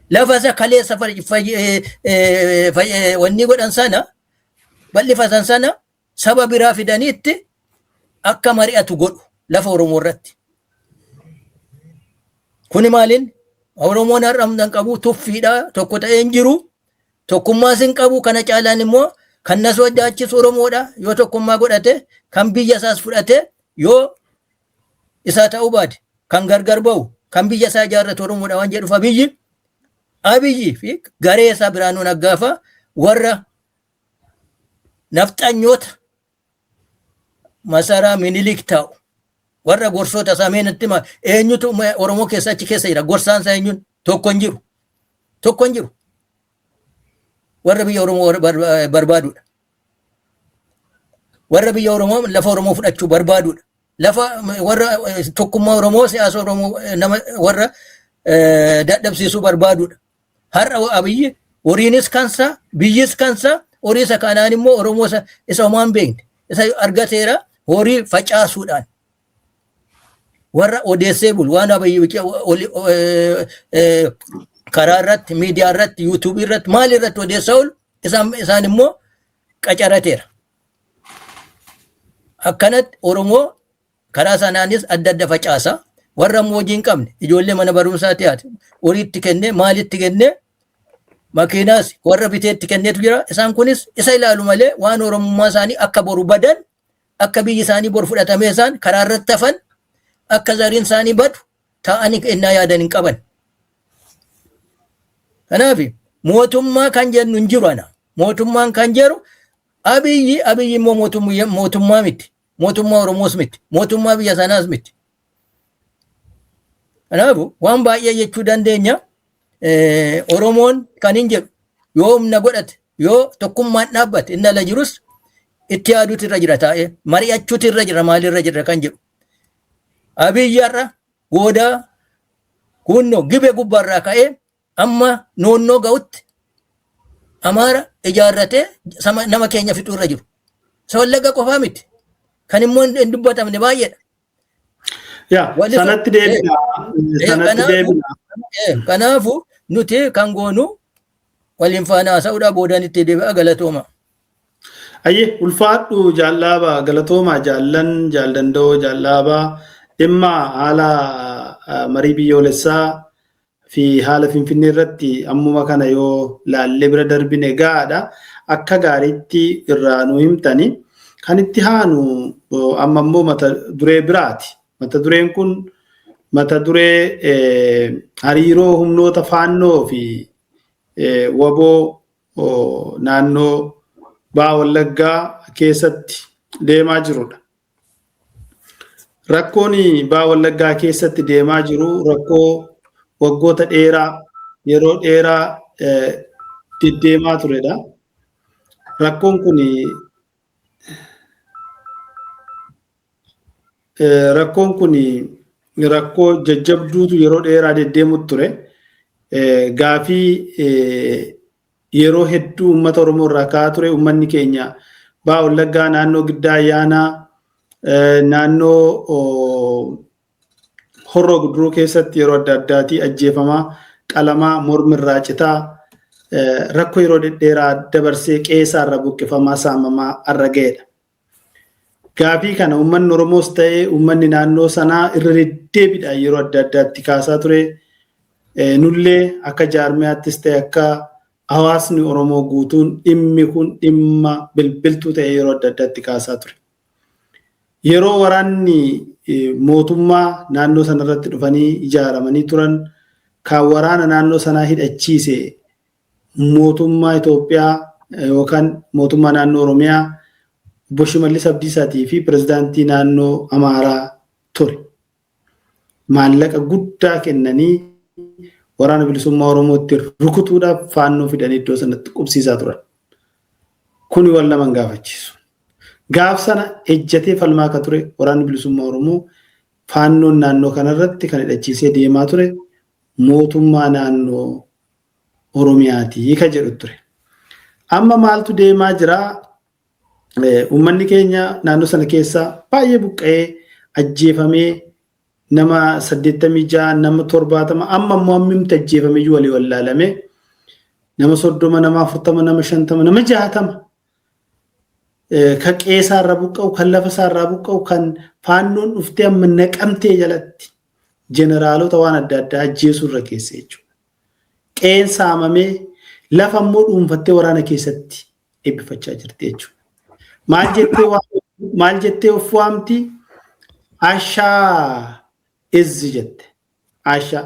S3: Lafa isa kaleessa wanni godhan sana, bal'ifatan sana, saba biraa fidaniitti akka mari'atu godhu lafa Oromoo irratti. Kuni maaliin Oromoon har'a humna hin qabu, tuffiidha, tokko ta'ee hin jiru, tokkummaas hin qabu. Kana caalaan immoo kan na sodaachisu Oromoodha. Yoo tokkummaa godhate, kan biyya isaas fudhate, yoo isaa ta'uu baate kan gargar ba'u, kan biyya isaa ijaarratu Oromoodha waan jedhuuf Abiyyi fi garee isaa Biraanuu Naggaafa, warra nafxanyoota masaraa Minilik taa'u, warra gorsoota isaa, meenatti hima, eenyutu Oromoo keessa achi keessa jira? Gorsaan isaa eenyuun? Tokko hin jiru, tokko hin jiru. Warra biyya Oromoo barbaadudha, warra biyya Oromoo, lafa Oromoo fudhachuu barbaadudha, lafa warra tokkummaa Oromoo, siyaasa Oromoo nama warra dadhabsiisuu barbaadudha. Har'a Abiyyi horiinis kansa, biyyis kansa, horii isa kanaan immoo Oromoo isa homaa hin beekne isa argateera. Horii facaasuudhaan warra odeessee bulu, waan Abiyyi karaa irratti, miidiyaa irratti, yuutuubii irratti, maal irratti odeessaa oolu, isaan immoo qacarateera. Akkanatti Oromoo karaa sanaanis adda adda facaasa. Warra immoo hojii hin qabne, ijoollee mana barumsaa dhiyaate, horiitti kennee, maalitti kennee, makiinaas warra biteetti kenneetu jira. Isaan kunis isa ilaalu malee waan Oromummaa isaanii akka boru badan, akka biyyi isaanii boru fudhatamee isaan karaa irratti hafan, akka zariin isaanii badu taa'anii ennaa yaadan hin qaban. Kanaaf mootummaa kan jennu hin jiru ana. Mootummaan kan jedhu Abiyyi. Abiyyi immoo mootummaa miti. Mootummaa Oromoos miti. Mootummaa biyya sanaas miti. Kanaafuu waan baay'ee jechuu dandeenya. Oromoon kan hin jedhu yoo humna godhate, yoo tokkummaan dhaabbate, inni ala jirus itti yaaduutu irra jira, taa'ee mari'achuutu irra jira, maalirra jira kan jedhu. Abiyyi har'a goodaa kunnoo Gibee gubbaarraa ka'ee amma noonnoo ga'utti Amaara ijaarratee nama keenya fixuu irra jiru. Isa Wallagga qofaa miti. Kan immoo hin dubbatamne baay'eedha.
S1: Yaa sanatti deebina. Sanatti deebina.
S3: Kanaafu nuti kan goonu waliin faana haasa'uudhaa boodaan itti deebi'a galatooma.
S1: Ayyee ulfaadhu jaallaabaa galatoomaa jaallan jaaldanda'oo jaallaabaa dhimma haala marii biyyoolessaa fi haala Finfinnee irratti ammuma kana yoo laallee bira darbine gahaadha. Akka gaariitti irraa nu himtani. Kan itti haanu amma immoo mata duree biraati. Mata dureen kun mata duree hariiroo humnoota faannoo fi waboo naannoo Baha Wallaggaa keessatti deemaa jirudha. Rakkoon Baha Wallaggaa keessatti deemaa jiru rakkoo waggoota dheeraa yeroo dheeraa deddeemaa turedha. Rakkoon kun rakkoon kun rakkoo jajjabduutu yeroo dheeraa deddeemutti ture. Gaafii yeroo hedduu uummata Oromoo irraa ka'aa ture. Uummanni keenya Baha Wallaggaa naannoo Giddaa Ayyaanaa naannoo Horroo Guduruu keessatti yeroo adda addaatii ajjeefamaa, qalamaa, mormirraa citaa rakkoo yeroo dhedheeraa dabarsee qe'eesaa irraa buqqifamaa saamamaa har'a ga'edha. Gaafii kana uummanni Oromoos ta'ee uummanni naannoo sanaa irra deddeebiidhaan yeroo adda addaatti kaasaa ture. Nullee akka jaarmiyaattis ta'e akka hawaasni Oromoo guutuun dhimmi kun dhimma bilbiltuu ta'e yeroo adda addaatti kaasaa ture. Yeroo waraanni mootummaa naannoo sanarratti dhufanii ijaaramanii turan kan waraana naannoo sanaa hidhachiise mootummaa Itoophiyaa yookaan mootummaa naannoo Oromiyaa obbo Shimallis Abdiisaatii fi pirezidaantii naannoo Amaaraa ture. Maallaqa guddaa kennanii waraana bilisummaa Oromootti rukutuudhaaf faannoo fidanii iddoo sanatti qubsiisaa turan. Kuni wal nama hin gaafachiisu. Gaaf sana ejjatee falmaa akka ture waraanni bilisummaa Oromoo faannoon naannoo kanarratti kan hidhachiisee deemaa ture mootummaa naannoo Oromiyaatii ka jedhu ture. Amma maaltu deemaa jira? Uummanni keenya naannoo sana keessa baay'ee buqqa'ee ajjeefamee nama 86 nama 70 amma immoo hammimti ajjeefamee iyyuu walii wallaalame nama 30 nama 40 nama 50 nama 60 kan qe'ee irraa buqqa'u kan lafa isaa irraa buqqa'u kan faannoon dhuftee amma naqamtee jalatti jeneraalota waan adda addaa ajjeesuu irra keessa jechuudha. Qe'een saamamee lafa immoo dhuunfattee waraana keessatti eebbifachaa jirti jechuudha. Maal jettee maal jettee of waamti? Ashaa izzi jette. Ashaa.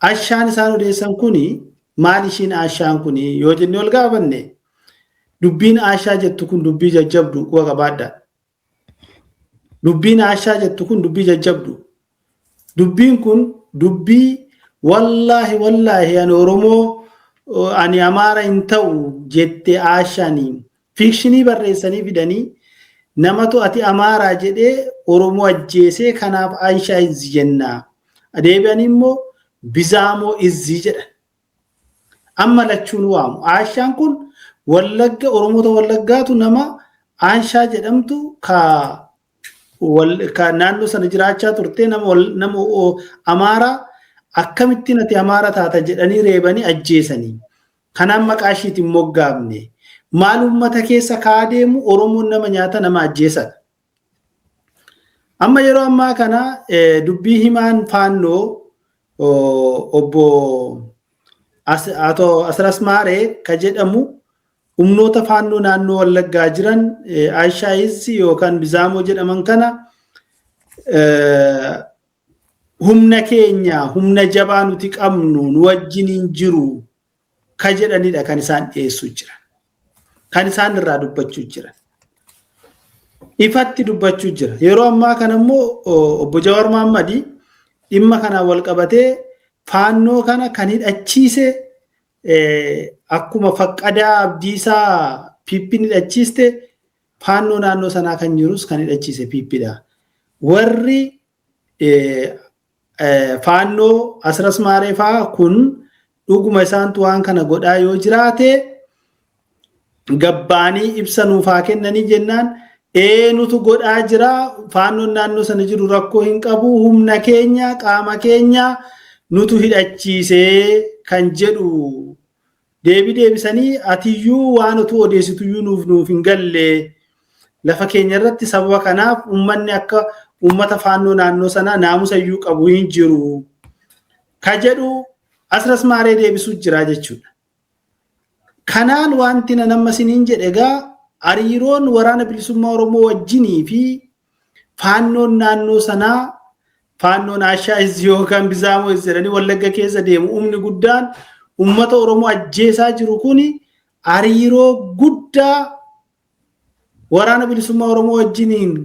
S1: Ashaan isaan odeessan kuni maal ishiin ashaan kuni yoo jennee ol gaafanne dubbiin ashaa jettu kun dubbii jajjabdu quba qabaadha. Dubbiin ashaa jettu kun dubbii jajjabdu. Dubbiin kun dubbii wallaahi wallaahi ani Oromoo ani Amaara hin ta'u jette ashaanii fiikshinii barreessanii fidanii namatu ati Amaaraa jedhee Oromoo ajjeesee kanaaf Aishaa izzi jennaa. Deebi'anii immoo Bizaamoo izzii jedhan. Amma lachuun waamu. Aishaan kun Wallagga Oromoota Wallaggaatu nama Aishaa jedhamtu ka ka naannoo sana jiraachaa turte nama nama Amaaraa akkamittiin ati Amaara taata jedhanii reebanii ajjeesanii. Kanaan maqaa ishiitiin moggaafne. Maal uummata keessa kaa deemu Oromoon nama nyaata nama ajjeesadha. Amma yeroo ammaa kana dubbii himaan faannoo obbo Ato Asras Maaree ka jedhamu humnoota faannoo naannoo Wallaggaa jiran Aishaa Izzi yookaan Bizaamoo jedhaman kana humna keenya humna jabaa nuti qabnu nu wajjiniin jiru ka jedhanidha kan isaan dhiyeessuu jiran. Kan isaan irraa dubbachuu jiran. Ifatti dubbachuu jira. Yeroo ammaa kana immoo obbo Jawaar Mahaammadi dhimma kanaan wal qabatee faannoo kana kan hidhachiise akkuma Faqqadaa Abdiisaa Piippiin hidhachiiste faannoo naannoo sanaa kan jirus kan hidhachiise Piippiidha. Warri faannoo Asras Maaree fa'aa kun dhuguma isaantu waan kana godhaa yoo jiraate Gabbaanii ibsa nuuf haa kennanii jennaan eenyutu godhaa jira, Faannoon naannoo sana jiru rakkoo hin qabu, humna keenya qaama keenya nutu hidhachiisee kan jedhu deebii deebisanii, atiyyuu waan utuu odeessituyyuu nuuf hin galle, lafa keenya irratti sababa kanaaf uummanni akka uummata Faannoo naannoo sanaa naamusa iyyuu qabu hin jiru ka jedhu Asras Maaree deebisuu jira jechuudha. Kanaan wanti na nama isiniin jedhe egaa, hariiroon Waraana Bilisummaa Oromoo wajjinii fi Faannoon naannoo sanaa, Faannoon Ashaa Izzi yookaan Bizaamoo Izzi jedhanii Wallagga keessa deemu, humni guddaan uummata Oromoo ajjeesaa jiru kuni hariiroo guddaa Waraana Bilisummaa Oromoo wajjiniin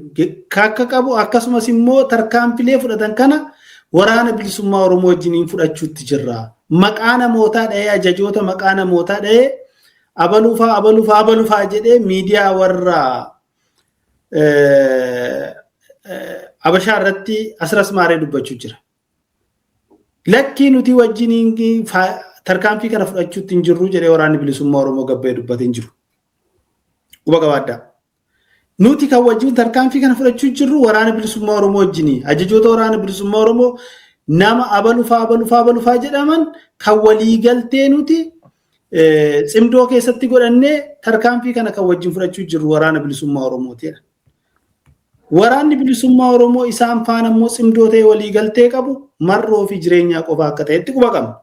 S1: akka qabu, akkasumas immoo tarkaanfilee fudhatan kana Waraana Bilisummaa Oromoo wajjiniin fudhachuutti jirra. Maqaa namootaa dha'ee, ajajoota maqaa namootaa dha'ee, abaluufaa abaluufaa abaluufaa jedhee miidiyaa warra Abashaa irratti Asras Maaree dubbachuu jira. Lakkii, nuti wajjiniin tarkaanfii kana fudhachuutti hin jirru jedhee Waraanni Bilisummaa Oromoo gabbee dubbatee hin jiru. Quba qabaadhaa. Nuti kan wajjin tarkaanfii kana fudhachuu jirru Waraana Bilisummaa Oromoo wajjini. Ajajoota Waraana Bilisummaa Oromoo nama abalufaa abalufaa abalufaa jedhaman kan waliigaltee nuti cimdoo keessatti godhannee tarkaanfii kana kan wajjin fudhachuu jirru Waraana Bilisummaa Oromootidha. Waraanni Bilisummaa Oromoo isaan faana immoo cimdoo ta'e waliigaltee qabu Marroo fi Jireenyaa qofa akka ta'etti quba qabna.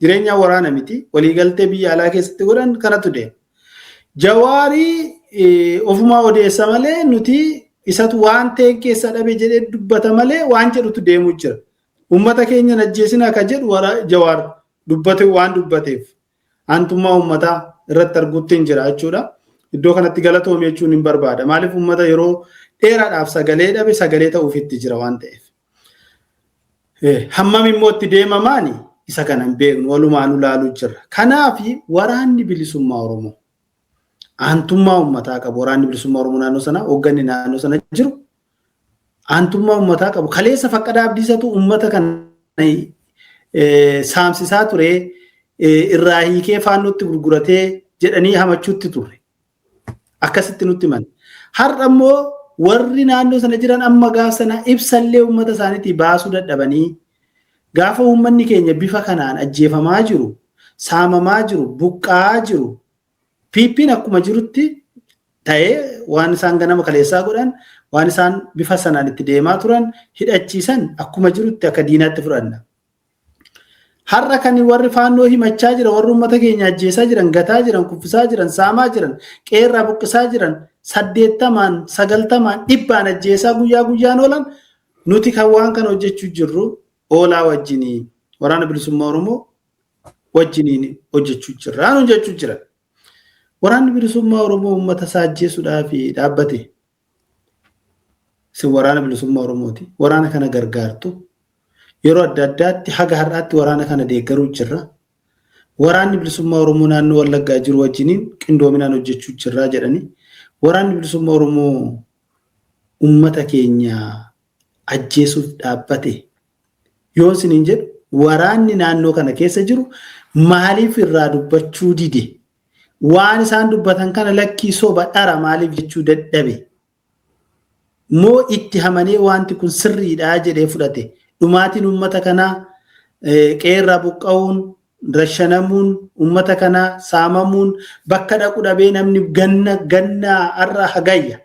S1: Jireenyaa waraana miti, waliigaltee biyya alaa keessatti godhan kanatu deema. Jawaarii ofumaa odeessa malee, nuti isatu waan ta'e keessa dhabe jedhee dubbata malee waan jedhutu deemuu jira. Uummata keenya ajjeesina akka jedhu Jawaar dubbate waan dubbateef aantummaa uummataa irratti arguutti hin jira jechuudha. Iddoo kanatti galatoome jechuun hin barbaada. Maaliif, uummata yeroo dheeraadhaaf sagalee dhabe sagalee ta'uuf itti jira waan ta'eef. Hammam immoo itti deemamaani isa kana hin beeknu, walumaan ilaaluu jirra. Kanaaf Waraanni Bilisummaa Oromoo aantummaa uummataa qabu. Waraanni Bilisummaa Oromoo naannoo sana, hoogganni naannoo sana jiru aantummaa uummataa qabu. Kaleessa Faqqadaa Abdiisatu uummata kana saamsisaa ture, irraa hiikee Faannootti gurguratee jedhanii hamachuutti turre. Akkasitti nutti himan. Har'a immoo warri naannoo sana jiran amma gaaf sana ibsallee uummata isaaniitii baasuu dadhabanii, gaafa uummanni keenya bifa kanaan ajjeefamaa jiru, saamamaa jiru, buqqa'aa jiru, PP'n akkuma jirutti ta'ee, waan isaan ganama kaleessaa godhan, waan isaan bifa sanaan itti deemaa turan, hidhachiisan akkuma jirutti akka diinaatti fudhanna. Har'a kan warri Faannoo himachaa jira, warri uummata keenya ajjeesaa jiran, gataa jiran, kuffisaa jiran, saamaa jiran, qeerraa buqqisaa jiran, 80n, 90n, 100n ajjeesaa guyyaa guyyaan oolan, nuti kan waan kana hojjechuu jirru oolaa wajjinii Waraana Bilisummaa Oromoo wajjiniin hojjechuu jirra. Hojjechuu jira. Waraanni Bilisummaa Oromoo uummata isaa ajjeesuudhaaf dhaabbate. Isin Waraana Bilisummaa Oromooti. Waraana kana gargaartu. Yeroo adda addaatti haga har'aatti waraana kana deeggaruu jirra. Waraanni Bilisummaa Oromoo naannoo Wallaggaa jiru wajjiniin qindoominaan hojjechuu jirra jedhanii. Waraanni Bilisummaa Oromoo uummata keenya ajjeesuuf dhaabbate. Yoo isiniin jedhu, waraanni naannoo kana keessa jiru maaliif irraa dubbachuu dide? Waan isaan dubbatan kana lakkii, soba, dhara maaliif jechuu dadhabe? Moo itti hamanee wanti kun sirriidha jedhee fudhate? Dhumaatiin uummata kanaa, qeerraa buqqa'uun, rashanamuun, uummata kanaa saamamuun, bakka dhaqu dhabee namni ganna gannaa har'a hagayya.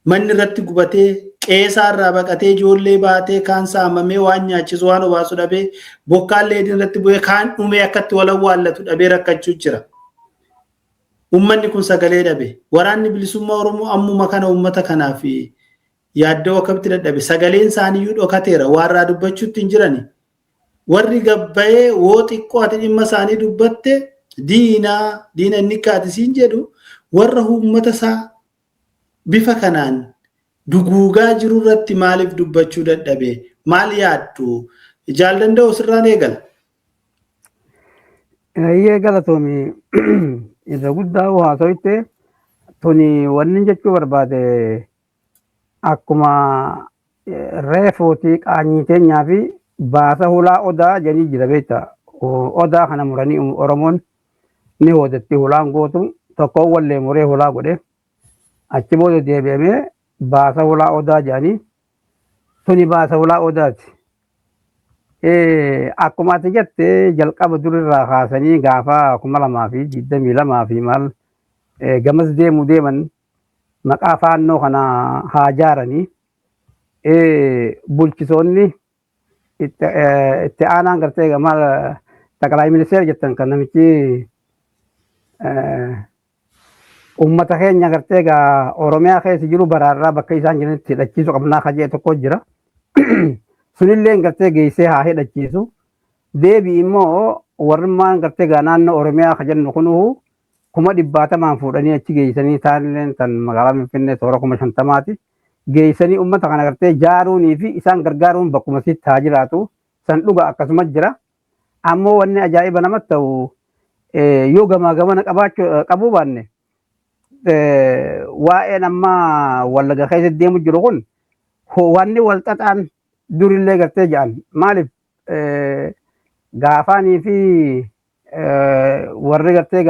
S1: Manni irratti gubatee, qeesaa irraa baqatee, ijoollee baatee, kaan saamamee, waan nyaachisu waan obaasu dhabee, bokkaan leediin irratti bu'ee, kaan dhumee akkatti wal awwaallatu dhabee rakkachuu jira. Uummanni kun sagalee dhabe. Waraanni Bilisummaa Oromoo ammuma kana uummata kanaaf yaaddoo akkamitti dadhabe? Sagaleen isaaniiyyuu dhokateera. Waarraa dubbachuutti hin jirani. Warri gabbayee woo xiqqoo ati dhimma isaanii dubbatte diinaa diina inni kaati siin jedhu, warra uummata isaa bifa kanaan duguugaa jiru irratti maaliif dubbachuu dadhabe? Maal yaaddu? Jaal Danda'u, sirraan eegala.
S2: Eeyyee, galatoomi. Irra guddaa haasawitte tuni. Wanni jechuu barbaade, akkuma reefuuti qaanyii teenyaa fi baasa hulaa odaa jedhanii jira, beekta. Odaa kana muranii Oromoon ni hoodatti hulaan gootu. Tokko wallee muree hulaa godhe. Achi booda deebi'amee baasa hulaa odaa jedhanii tuni baasa hulaa odaati. Akkuma ati jette jalqaba durirraa kaasanii gaafa 2022 fi maal gamas deemuu deeman maqaa faannoo kana haa jaaranii bulchitoonni itti aanaan gartee maal taqalaayi ministeera jettan kan namichi uummata keenya gartee egaa Oromiyaa keessa jiru baraarraa bakka isaan jiranitti hidhachiisu qabnaa kajee tokko jira. Sunillee gartee geessee haa hidhachiisu. Deebii immoo warrummaan gartee egaa naannoo Oromiyaa ka jennu kunuu 100,000 fuudhanii achi geessanii taanillee tan magaalaa Finfinnee toora 50,000ti. Geessanii uummata kana gartee jaaruunii fi isaan gargaaruun bakkuma sitti haa jiraatu. San dhuga akkasuma jira. Ammoo wanni ajaa'iba namatti ta'u yoo gamaa gamana qabaachuu qabuu baanne waa'een amma Wallaga keessa deemu jiru kun wanni wal xaxaan durillee gartee jedhan maaliif gaafaanii fi warri gartee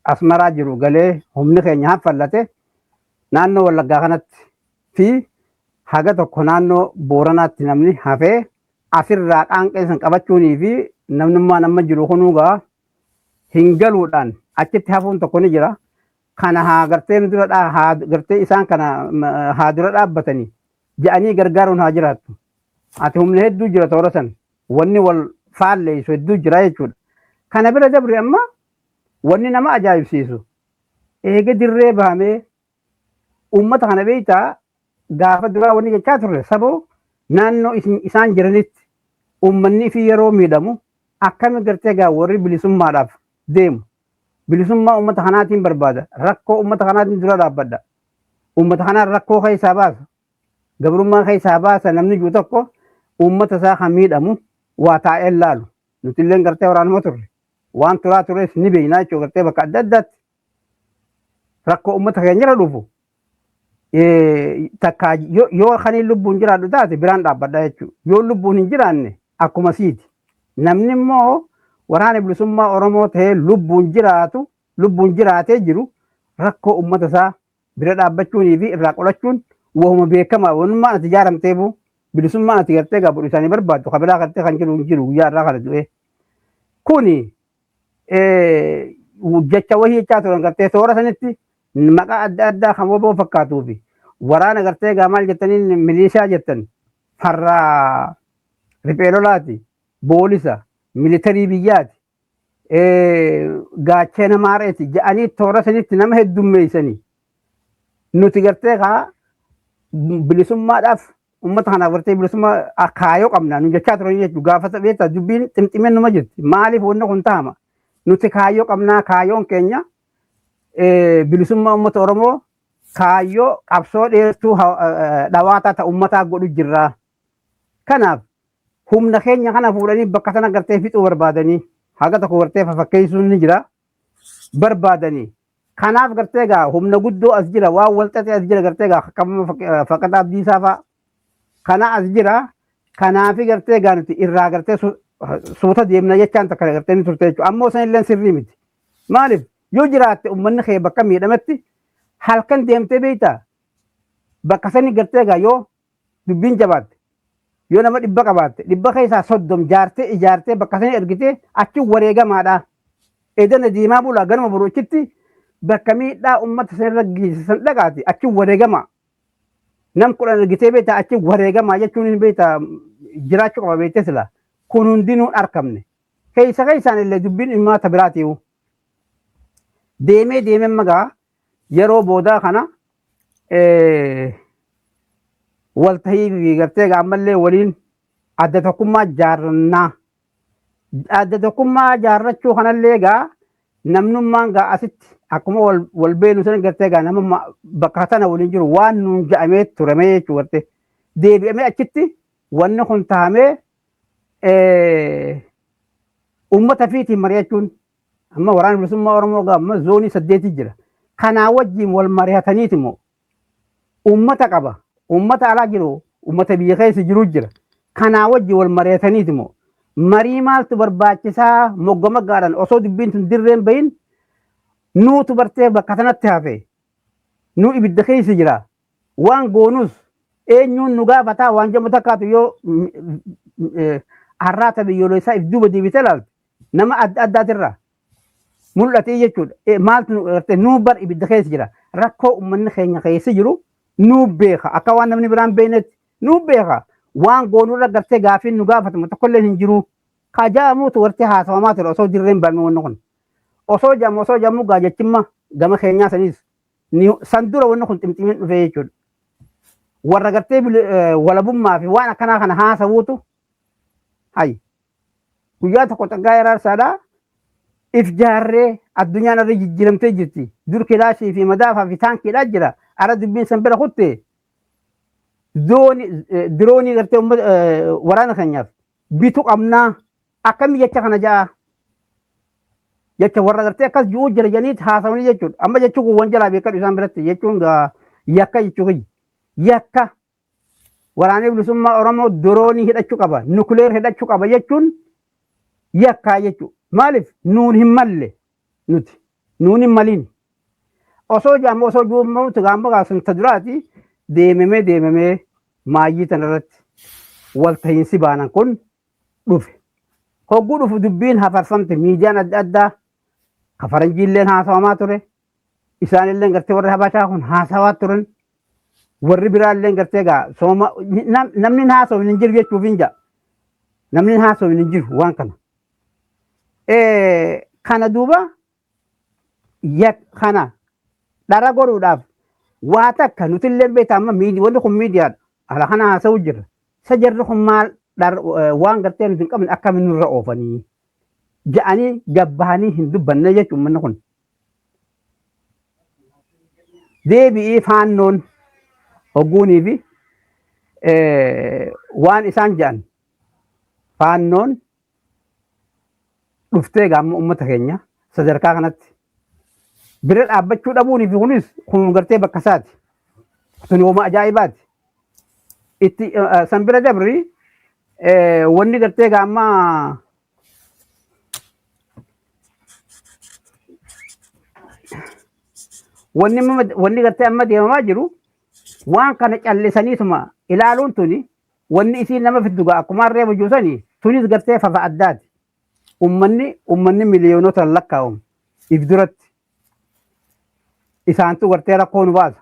S2: Asmaraa jiru galee humni keenya haffallate naannoo Wallaggaa kanatti fi haga tokko naannoo Booranaatti namni hafee asirraa qaanqee san qabachuunii fi namnummaan amma jiru kunuugaa hin galuudhaan achitti hafuun tokko ni jira. Kana haa gartee nu dura haa gartee isaan kana haa dura dhaabbatanii jedhanii gargaaruun haa jiraattu. Ati humna hedduu jira toora san wanni wal faalleessu hedduu jira jechuudha. Kana bira dabre amma wanni nama ajaa'ibsiisu eega dirree bahamee uummata kana beektaa gaafa duraa wanni jechaa turre saboo naannoo isaan jiranitti uummanni fi yeroo miidhamu akkami gartee gaa warri bilisummaadhaaf deemu bilisummaa uummata kanaatiin barbaada rakkoo uummata kanaatiin dura dhaabbadha uummata kanaan rakkoo keessaa baasa gabrummaa keessaa baasa namni jiru tokko uummata isaa kan miidhamu waa taa'ee laalu nuti illee gartee waraanuma turre waan turaa tures ni beeknaa jechuudha gartee bakka adda addaatti rakkoo uummata keenya irra dhufu takka yoo kaniin lubbuun jiraadhu taate biraan dhaabbadha jechuudha. Yoo lubbuun hin jiraanne akkuma siiti. Namni immoo waraana bilisummaa Oromoo ta'ee lubbuun jiraatu lubbuun jiraatee jiru rakkoo uummata isaa bira dhaabbachuunii fi irraa qolachuun wahuma beekamaa wanummaan ati ijaaramteefu bilisummaan ati gartee gaabudhu isaanii barbaaddu kabiraa gartee kan jiru hin jiru guyyaa irraa kana du'ee. Kuni jecha wahii jechaa turan gartee toora sanitti maqaa adda addaa kan woboo fakkaatuu fi waraana gartee egaa maal jettaniin milishaa jettan farra riphee lolaati boolisa militarii biyyaati gaachena maareeti jedhanii toora sanitti nama heddummeessanii nuti gartee kaa bilisummaadhaaf uummata kanaaf gartee bilisummaa kaayoo qabna nu jechaa turanii jechuudha gaafa beektaa dubbiin ximximeen numa jirti maaliif wanni kun ta'ama nuti kaayyoo qabnaa kaayyoon keenya bilisummaa uummata Oromoo kaayyoo qabsoo dheertuu dhawaataa ta'u uummataa godhu jirra. Kanaaf humna keenya kana fuudhanii bakka sana gartee fixuu barbaadanii haga tokko gartee fafakkeessuun ni jira barbaadanii. Kanaaf gartee egaa humna guddoo as jira waan wal xaxee as jira gartee egaa akkama Faqqataa Abdiisaa fa'a kana as jira. Kanaafi gartee egaa nuti irraa gartee suuta deemna jechaan takka gartee ni turte jechuudha. Ammoo san illee sirrii miti. Maaliif yoo jiraatte uummanni kee bakka miidhametti halkan deemtee beektaa bakka sani gartee egaa yoo dubbiin jabaatte yoo nama 100 qabaatte 100 keessaa 30 jaartee ijaartee bakka sani ergitee achi wareegamaadha. Edana diimaa bulaa ganama boru achitti bakka miidhaa uummata sanirra geessisan dhaqaati achi wareegama. Nam 10 ergitee beektaa achi wareegamaa jechuun hin beektaa jiraachuu qaba beektee sila. Kun hundinuu hin argamne. Keessa keessaan illee dubbiin dhimmaata biraatiiyu. Deemee deemee magaa yeroo boodaa kana waltahii gartee ammallee waliin adda tokkummaa jaarrannaa. Adda tokkummaa jaarrachuu kanallee egaa namnummaan gaa asitti akkuma wal beenu sana gartee egaa nama bakka tana waliin jiru waan nuun ja'amee turamee jechuu gartee deebi'amee achitti wanni kun tahamee uummata fiitiin mari'achuun amma waraana bilisummaa Oromoo gaa amma zoonii 8 jira. Kanaa wajjin wal mari'ataniiti immoo uummata qaba. Uummata alaa jiru uummata biyya keessa jiru jira. Kanaa wajjin wal mari'ataniiti immoo marii maaltu barbaachisaa mogga moggaadhaan osoo dubbiin tun dirreen bahin Nuutu bartee bakka sanatti hafe. Nu ibidda keessa jira. Waan goonus eenyuun nu gaafataa waan jedhamu takkaatu yoo har'aata biyyoolessaa if duuba deebitee ilaalte nama adda addaatirraa mul'atee jechuudha. Maaltu nu gartee nuu bar ibidda keessa jira. Rakkoo uummanni keenya keessa jiru nuu beeka. Akka waan namni biraan beeknetti nuu beeka. Waan goonurra gartee gaafiin nu gaafatamu tokkollee hin jiru. Kajaamuutu gartee haasawamaa ture osoo dirreen bame wanni kun. Osoo jamu osoo jamu gaa jechimma gama keenyaa sanis san dura wanni kun ximximiin dhufee jechuudha. Warra gartee walabummaa fi waan akkanaa kana haasawuutu hayi. Guyyaa tokko Tsaggaayee Araarsaadhaa if jaarree addunyaan irra jijjiiramtee jirti. Dur kilaashii fi madaafaa fi taankiidhaa jira. Ara dubbiin san bira kutte diroonii gartee waraana keenyaaf bitu qabnaa akkamii jecha kana ja'a. Jecha warra gartee akkas ji'uu jira jedhanii haasawanii jechuudha. Amma jechuun kun wanjalaa beekadhu isaan biratti jechuun yakka jechuu kiyya. Yakka waraanni bilisummaa Oromoo diroonii hidhachuu qaba, nukuleer hidhachuu qaba jechuun yakkaa jechuudha. Maaliif nuun hin malle nuti nuun hin maliin. Osoo jaamu osoo juumamutti gaamba gaasan ta duraati deemamee deemamee maayyii tanarratti walta'iinsi baanan kun dhufe. Hogguu dhufu dubbiin hafarfamte miidiyaan adda addaa ka faranjiilleen haasawamaa ture. Isaanillee gartee warri habashaa kun haasawaa turan. Warri biraallee gartee gaa sooma namni hin haasawin hin jiru jechuuf hin ja'a. Namni hin haasawin hin jiru waan kana. Kana duuba kana dhara godhuudhaaf waa takka nutillee beektaa amma wanni kun miidiyaadha. Ala kana haasa'u jirra. Isa jarri kun maal waan gartee nuti hin qabne akkamiin nurra oofanii ja'anii gabbahanii hin dubbanne jechuun manni kun. Deebi'ii faannoon hogguunii fi waan isaan ja'an faannoon dhuftee gaamma uummata keenya sadarkaa kanatti bira dhaabbachuu dhabuunii fi kunis kun gartee bakka isaati. Tuni hooma ajaa'ibaati. Itti san bira dabri wanni gartee gaamma wanni gartee amma deemamaa jiru waan kana callisaniituma ilaaluun tuni wanni isiin nama fiddu gaa akkuma harree bujuusanii tunis gartee fafa addaati. Ummanni miliyoonota lakkaa'amu if duratti isaantu gartee rakkoo nu baasa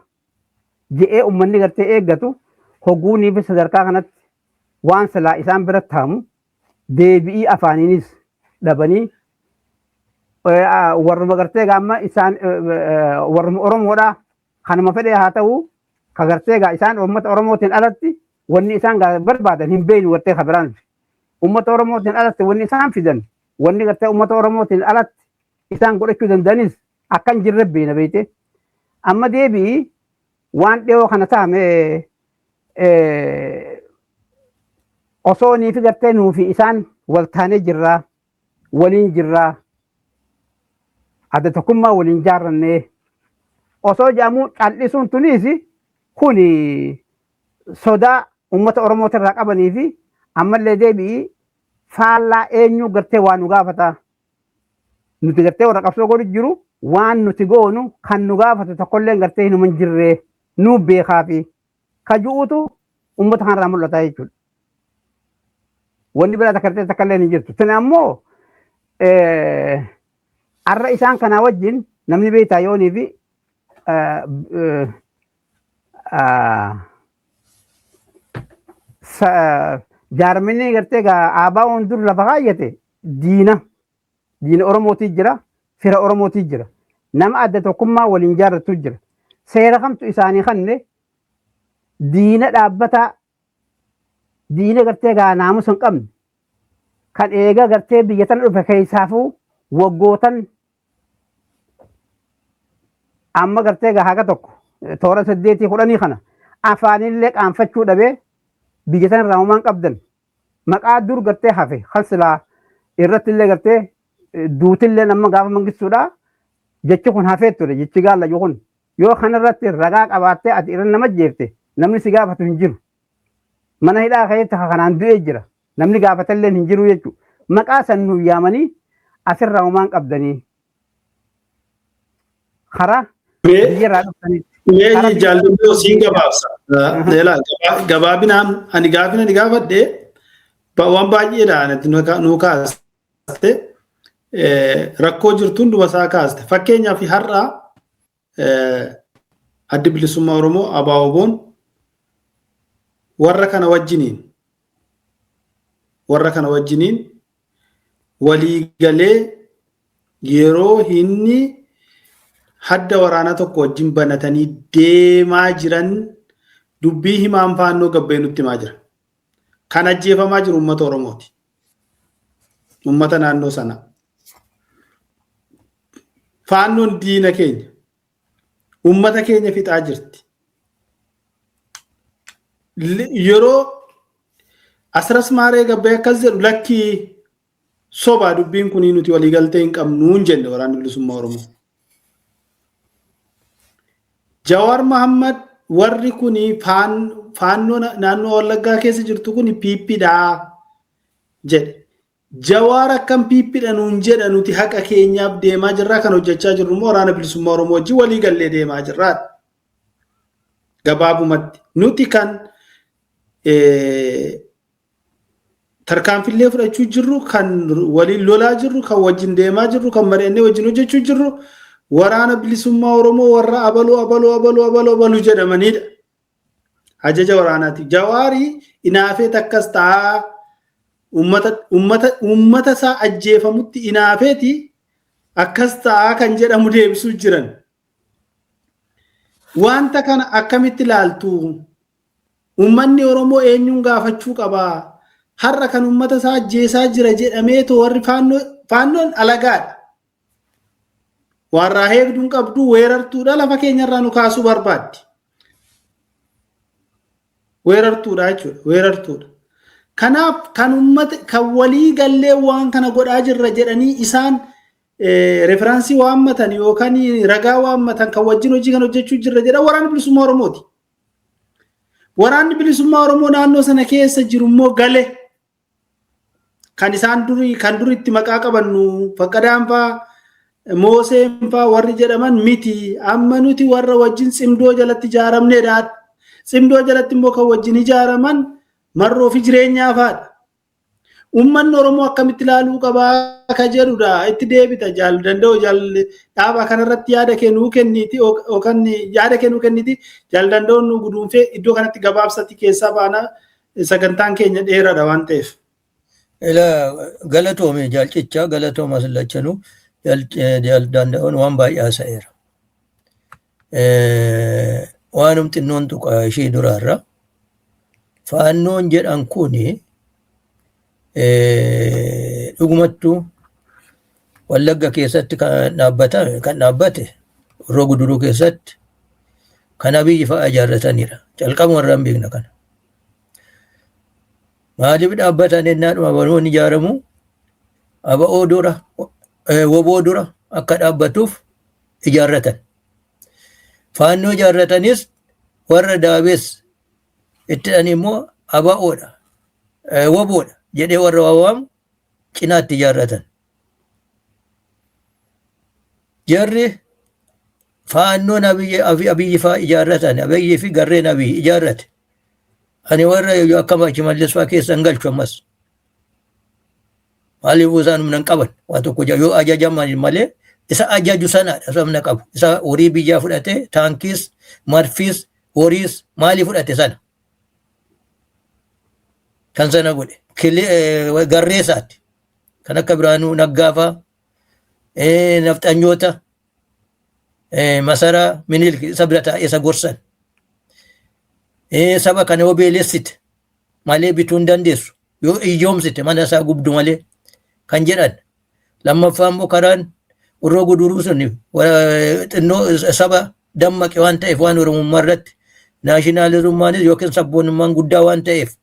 S2: je'ee ummanni gartee eeggatu hogguunii fi sadarkaa kanatti waan silaa isaan biratti taamu deebi'ii afaaniinis dhabanii warruma gartee gaamma isaan warruma Oromoodhaa kanuma fedhee haa ta'u ka gartee gaa isaan uummata Oromootiin alatti wanni isaan gaa barbaadan hin beeynu gartee ka biraan uummata Oromootiin alatti wanni isaan fidan wanni gartee uummata Oromootiin alatti isaan godhachuu danda'anis akka hin jirre beeyna beeyte. Amma deebi'i waan dhiyoo kana taame osoo nii fi gartee nuu fi isaan wal taanee jirraa waliin jirraa adda tokkummaa waliin jaarrannee osoo jedhamuu cal'isuun tuniis kun sodaa uummata Oromootirraa qabanii fi ammallee deebi'i faallaa eenyu gartee waa nu gaafata. Nuti gartee warra qabsoo godhu jiru waan nuti goonu kan nu gaafatu tokkollee gartee hinuma hin jirre nu beekaa fi ka ju'uutu uummata kanarraa mul'ata jechuudha. Wanni biraa takka gartee takka illee hin jirtu. Tuni ammoo har'a isaan kanaa wajjin namni beektaa yoonii fi jaarminni gartee ABO'n dur lafa kaayyate diina Oromootii jira, fira Oromootii jira. Nama adda tokkummaa waliin jaarratu jira. Seera kamtu isaanii kanne diina dhaabbataa diina gartee gaa naamusa hin qabne kan eega gartee biyya tana dhufe keessaafuu waggootan amma gartee gaa haga tokko toora 8 10 kana afaanillee qaanfachuu dhabee biyya tana irraa homaan qabdan maqaa dur gartee hafe kan silaa irratti illee gartee duutillee nama gaafa mangistuudha jechi kun hafee ture jechi gaalla kun yoo kanarratti ragaa qabaattee ati irra nama jeefte namni si gaafatu hin jiru. Mana hidhaa keessatti kanaan du'ee jira. Namni gaafatellee hin jiru jechuudha. Maqaa san nuuf yaamanii asirraa homaan qabdanii. Karaa biyyarraa dhuftanitti.
S1: Mee jaallannoo siin gabaabsa. Gabaabinaan ani gaafina ani gaafadhe waan baay'eedha nuu kaaste rakkoo jirtu hunduma isaa kaaste. Fakkeenyaaf har'a Addi Bilisummaa Oromoo ABO-WBOn warra kana wajjiniin waliigalee yeroo inni hadda waraanaa tokko wajjin banatanii deemaa jiran dubbii himaan faannoo gabbee nutti himaa jira. Kan ajjeefamaa jiru uummata Oromooti. Uummata naannoo sanaa. Faannoon diina keenya. Uummata keenya fixaa jirti. Yeroo Asras Maaree Gabbee akkas jedhu lakkii sobaa dubbiin kunii nuti waliigaltee hin qabnu hin jenne Waraanni Bilisummaa Oromoo. Jawaar Mahammad warri kuni faannoo naannoo Wallaggaa keessa jirtu kuni piippiidha jedhe. Jawaar akkam piippiidha nuun jedha, nuti haqa keenyaaf deemaa jirraa, kan hojjechaa jirru immoo Waraana Bilisummaa Oromoo wajjin waliigallee deemaa jirraa. Gabaabumatti nuti kan tarkaanfillee fudhachuu jirru, kan waliin lolaa jirru, kan wajjin deemaa jirru, kan mari'annee wajjin hojjechuu jirru Waraana Bilisummaa Oromoo warra abaluu abaluu abaluu abaluu abaluu jedhamanidha. Ajaja waraanaati. Jawaarii inaafee takkas ta'aa uummata isaa ajjeefamutti inaafeeti akkas ta'aa kan jedhamu deebisuu jiran. Wanta kana akkamitti ilaaltu? Uummanni Oromoo eenyuun gaafachuu qabaa? Har'a kan uummata isaa ajjeesaa jira jedhameetu warri faannoon alagaadha. Warraa heegduun qabdu weerartuudha, lafa keenyarraa nu kaasuu barbaaddi. Weerartuudha jechuudha. Weerartuudha. Kanaaf kan uummata kan walii gallee waan kana godhaa jirra jedhanii isaan reference waammatan yookaan ragaa waammatan, kan wajjin hojii kan hojjechuu jirra jedha Waraana Bilisummaa Oromooti. Waraanni Bilisummaa Oromoo naannoo sana keessa jiru immoo gale kan isaan durii kan duritti maqaa qabannu Faqqadaan faa, Mooseen faa warri jedhaman miti. Amma nuti warra wajjin Tsimdoo jalatti ijaaramnedha. Tsimdoo jalatti immoo kan wajjin ijaaraman Marroo fi Jireenyaa fa'aadha. Uummanni Oromoo akkamitti ilaaluu qabaa ka jedhudha. Itti deebita jaal danda'u, jaal dhaabaa kanarratti yaada kennuu kenniti yookaan yaada kennuu kenniti. Jaal danda'u, nu guduunfee iddoo kanatti gabaabsatti keessaa baana, sagantaan keenya dheeraadha waan ta'eef.
S3: Ila galatoome jaalcichaa, galatooma sillachanuu. Jaal danda'uun waan baay'ee haasa'eera. Waanum xinnoon tuqa ishee duraarra. Faannoon jedhan kuni dhugumattuu Wallagga keessatti kan dhaabbate, Horroo Guduruu keessatti kan Abiyyi fa'aa ijaarratanidha. Calqabuma irraa hin beekna kana. Maaliif dhaabbatan ennaadhuma abaloon ijaaramu aba'oo dura, woboo dura akka dhaabbatuuf ijaarratan. Faannoo ijaarratanis warra daabees itti immoo aba'oodha, woboodha jedhee warra waamu cinaatti ijaarratan. Jarri faannoon Abiyyi fa'aa ijaarratan, Abiyyi fi garreen Abiyyi ijaarrate. Ani warra akka Shimallis fa'aa keessa hin galchu ammas. Maaliif isaan humna hin qaban waa tokko yoo ajajaman malee, isa ajaju sanaadha isa humna qabu. Isa horii biyyaa fudhatee taankiis, marfiis, horiis maalii fudhate sana. Kan sana godhe garree isaati. Kan akka Biraanuu Naggaa fa'aa, nafxanyoota masaraa Minilik isa bira taa'ee isa gorsan. Saba kana yoo beelessite malee bituu hin dandeessu. Yoo iyyoomsite mana isaa gubdu malee kan jedhan. Lammaffaa immoo karaan Horroo Guduruu sun xinnoo saba dammaqe waan ta'eef, waan Oromummaa irratti naashinaalizummaanis yookiin sabboonummaan guddaa waan ta'eef,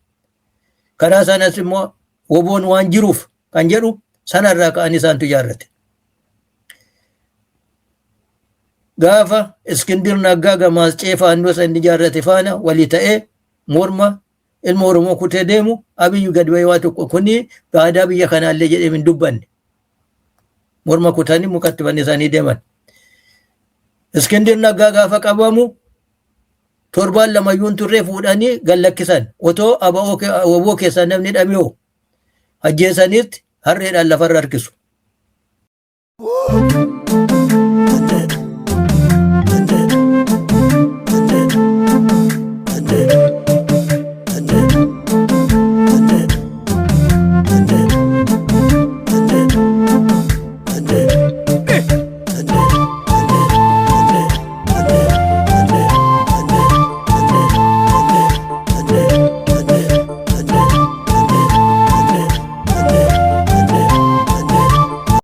S3: karaa sanas immoo woboon waan jiruuf kan jedhu sanarraa ka'anii isaantu ijaarrate. Gaafa Iskindir Naggaa gamaascee faannoo san ijaarrate faana walii ta'ee morma ilma Oromoo kutee deemu, Abiyyi gad bahee waa tokko kuni aadaa biyya kanaallee jedhee hin dubbanne. Morma kutanii mukatti fannisanii deeman. Iskindir Naggaa gaafa qabamu torbaan lamayyuun turree fuudhanii gad lakkisan. Otoo ABO keessaa namni hidhame hoo ajjeesaniitti harreedhaan lafarra harkisu.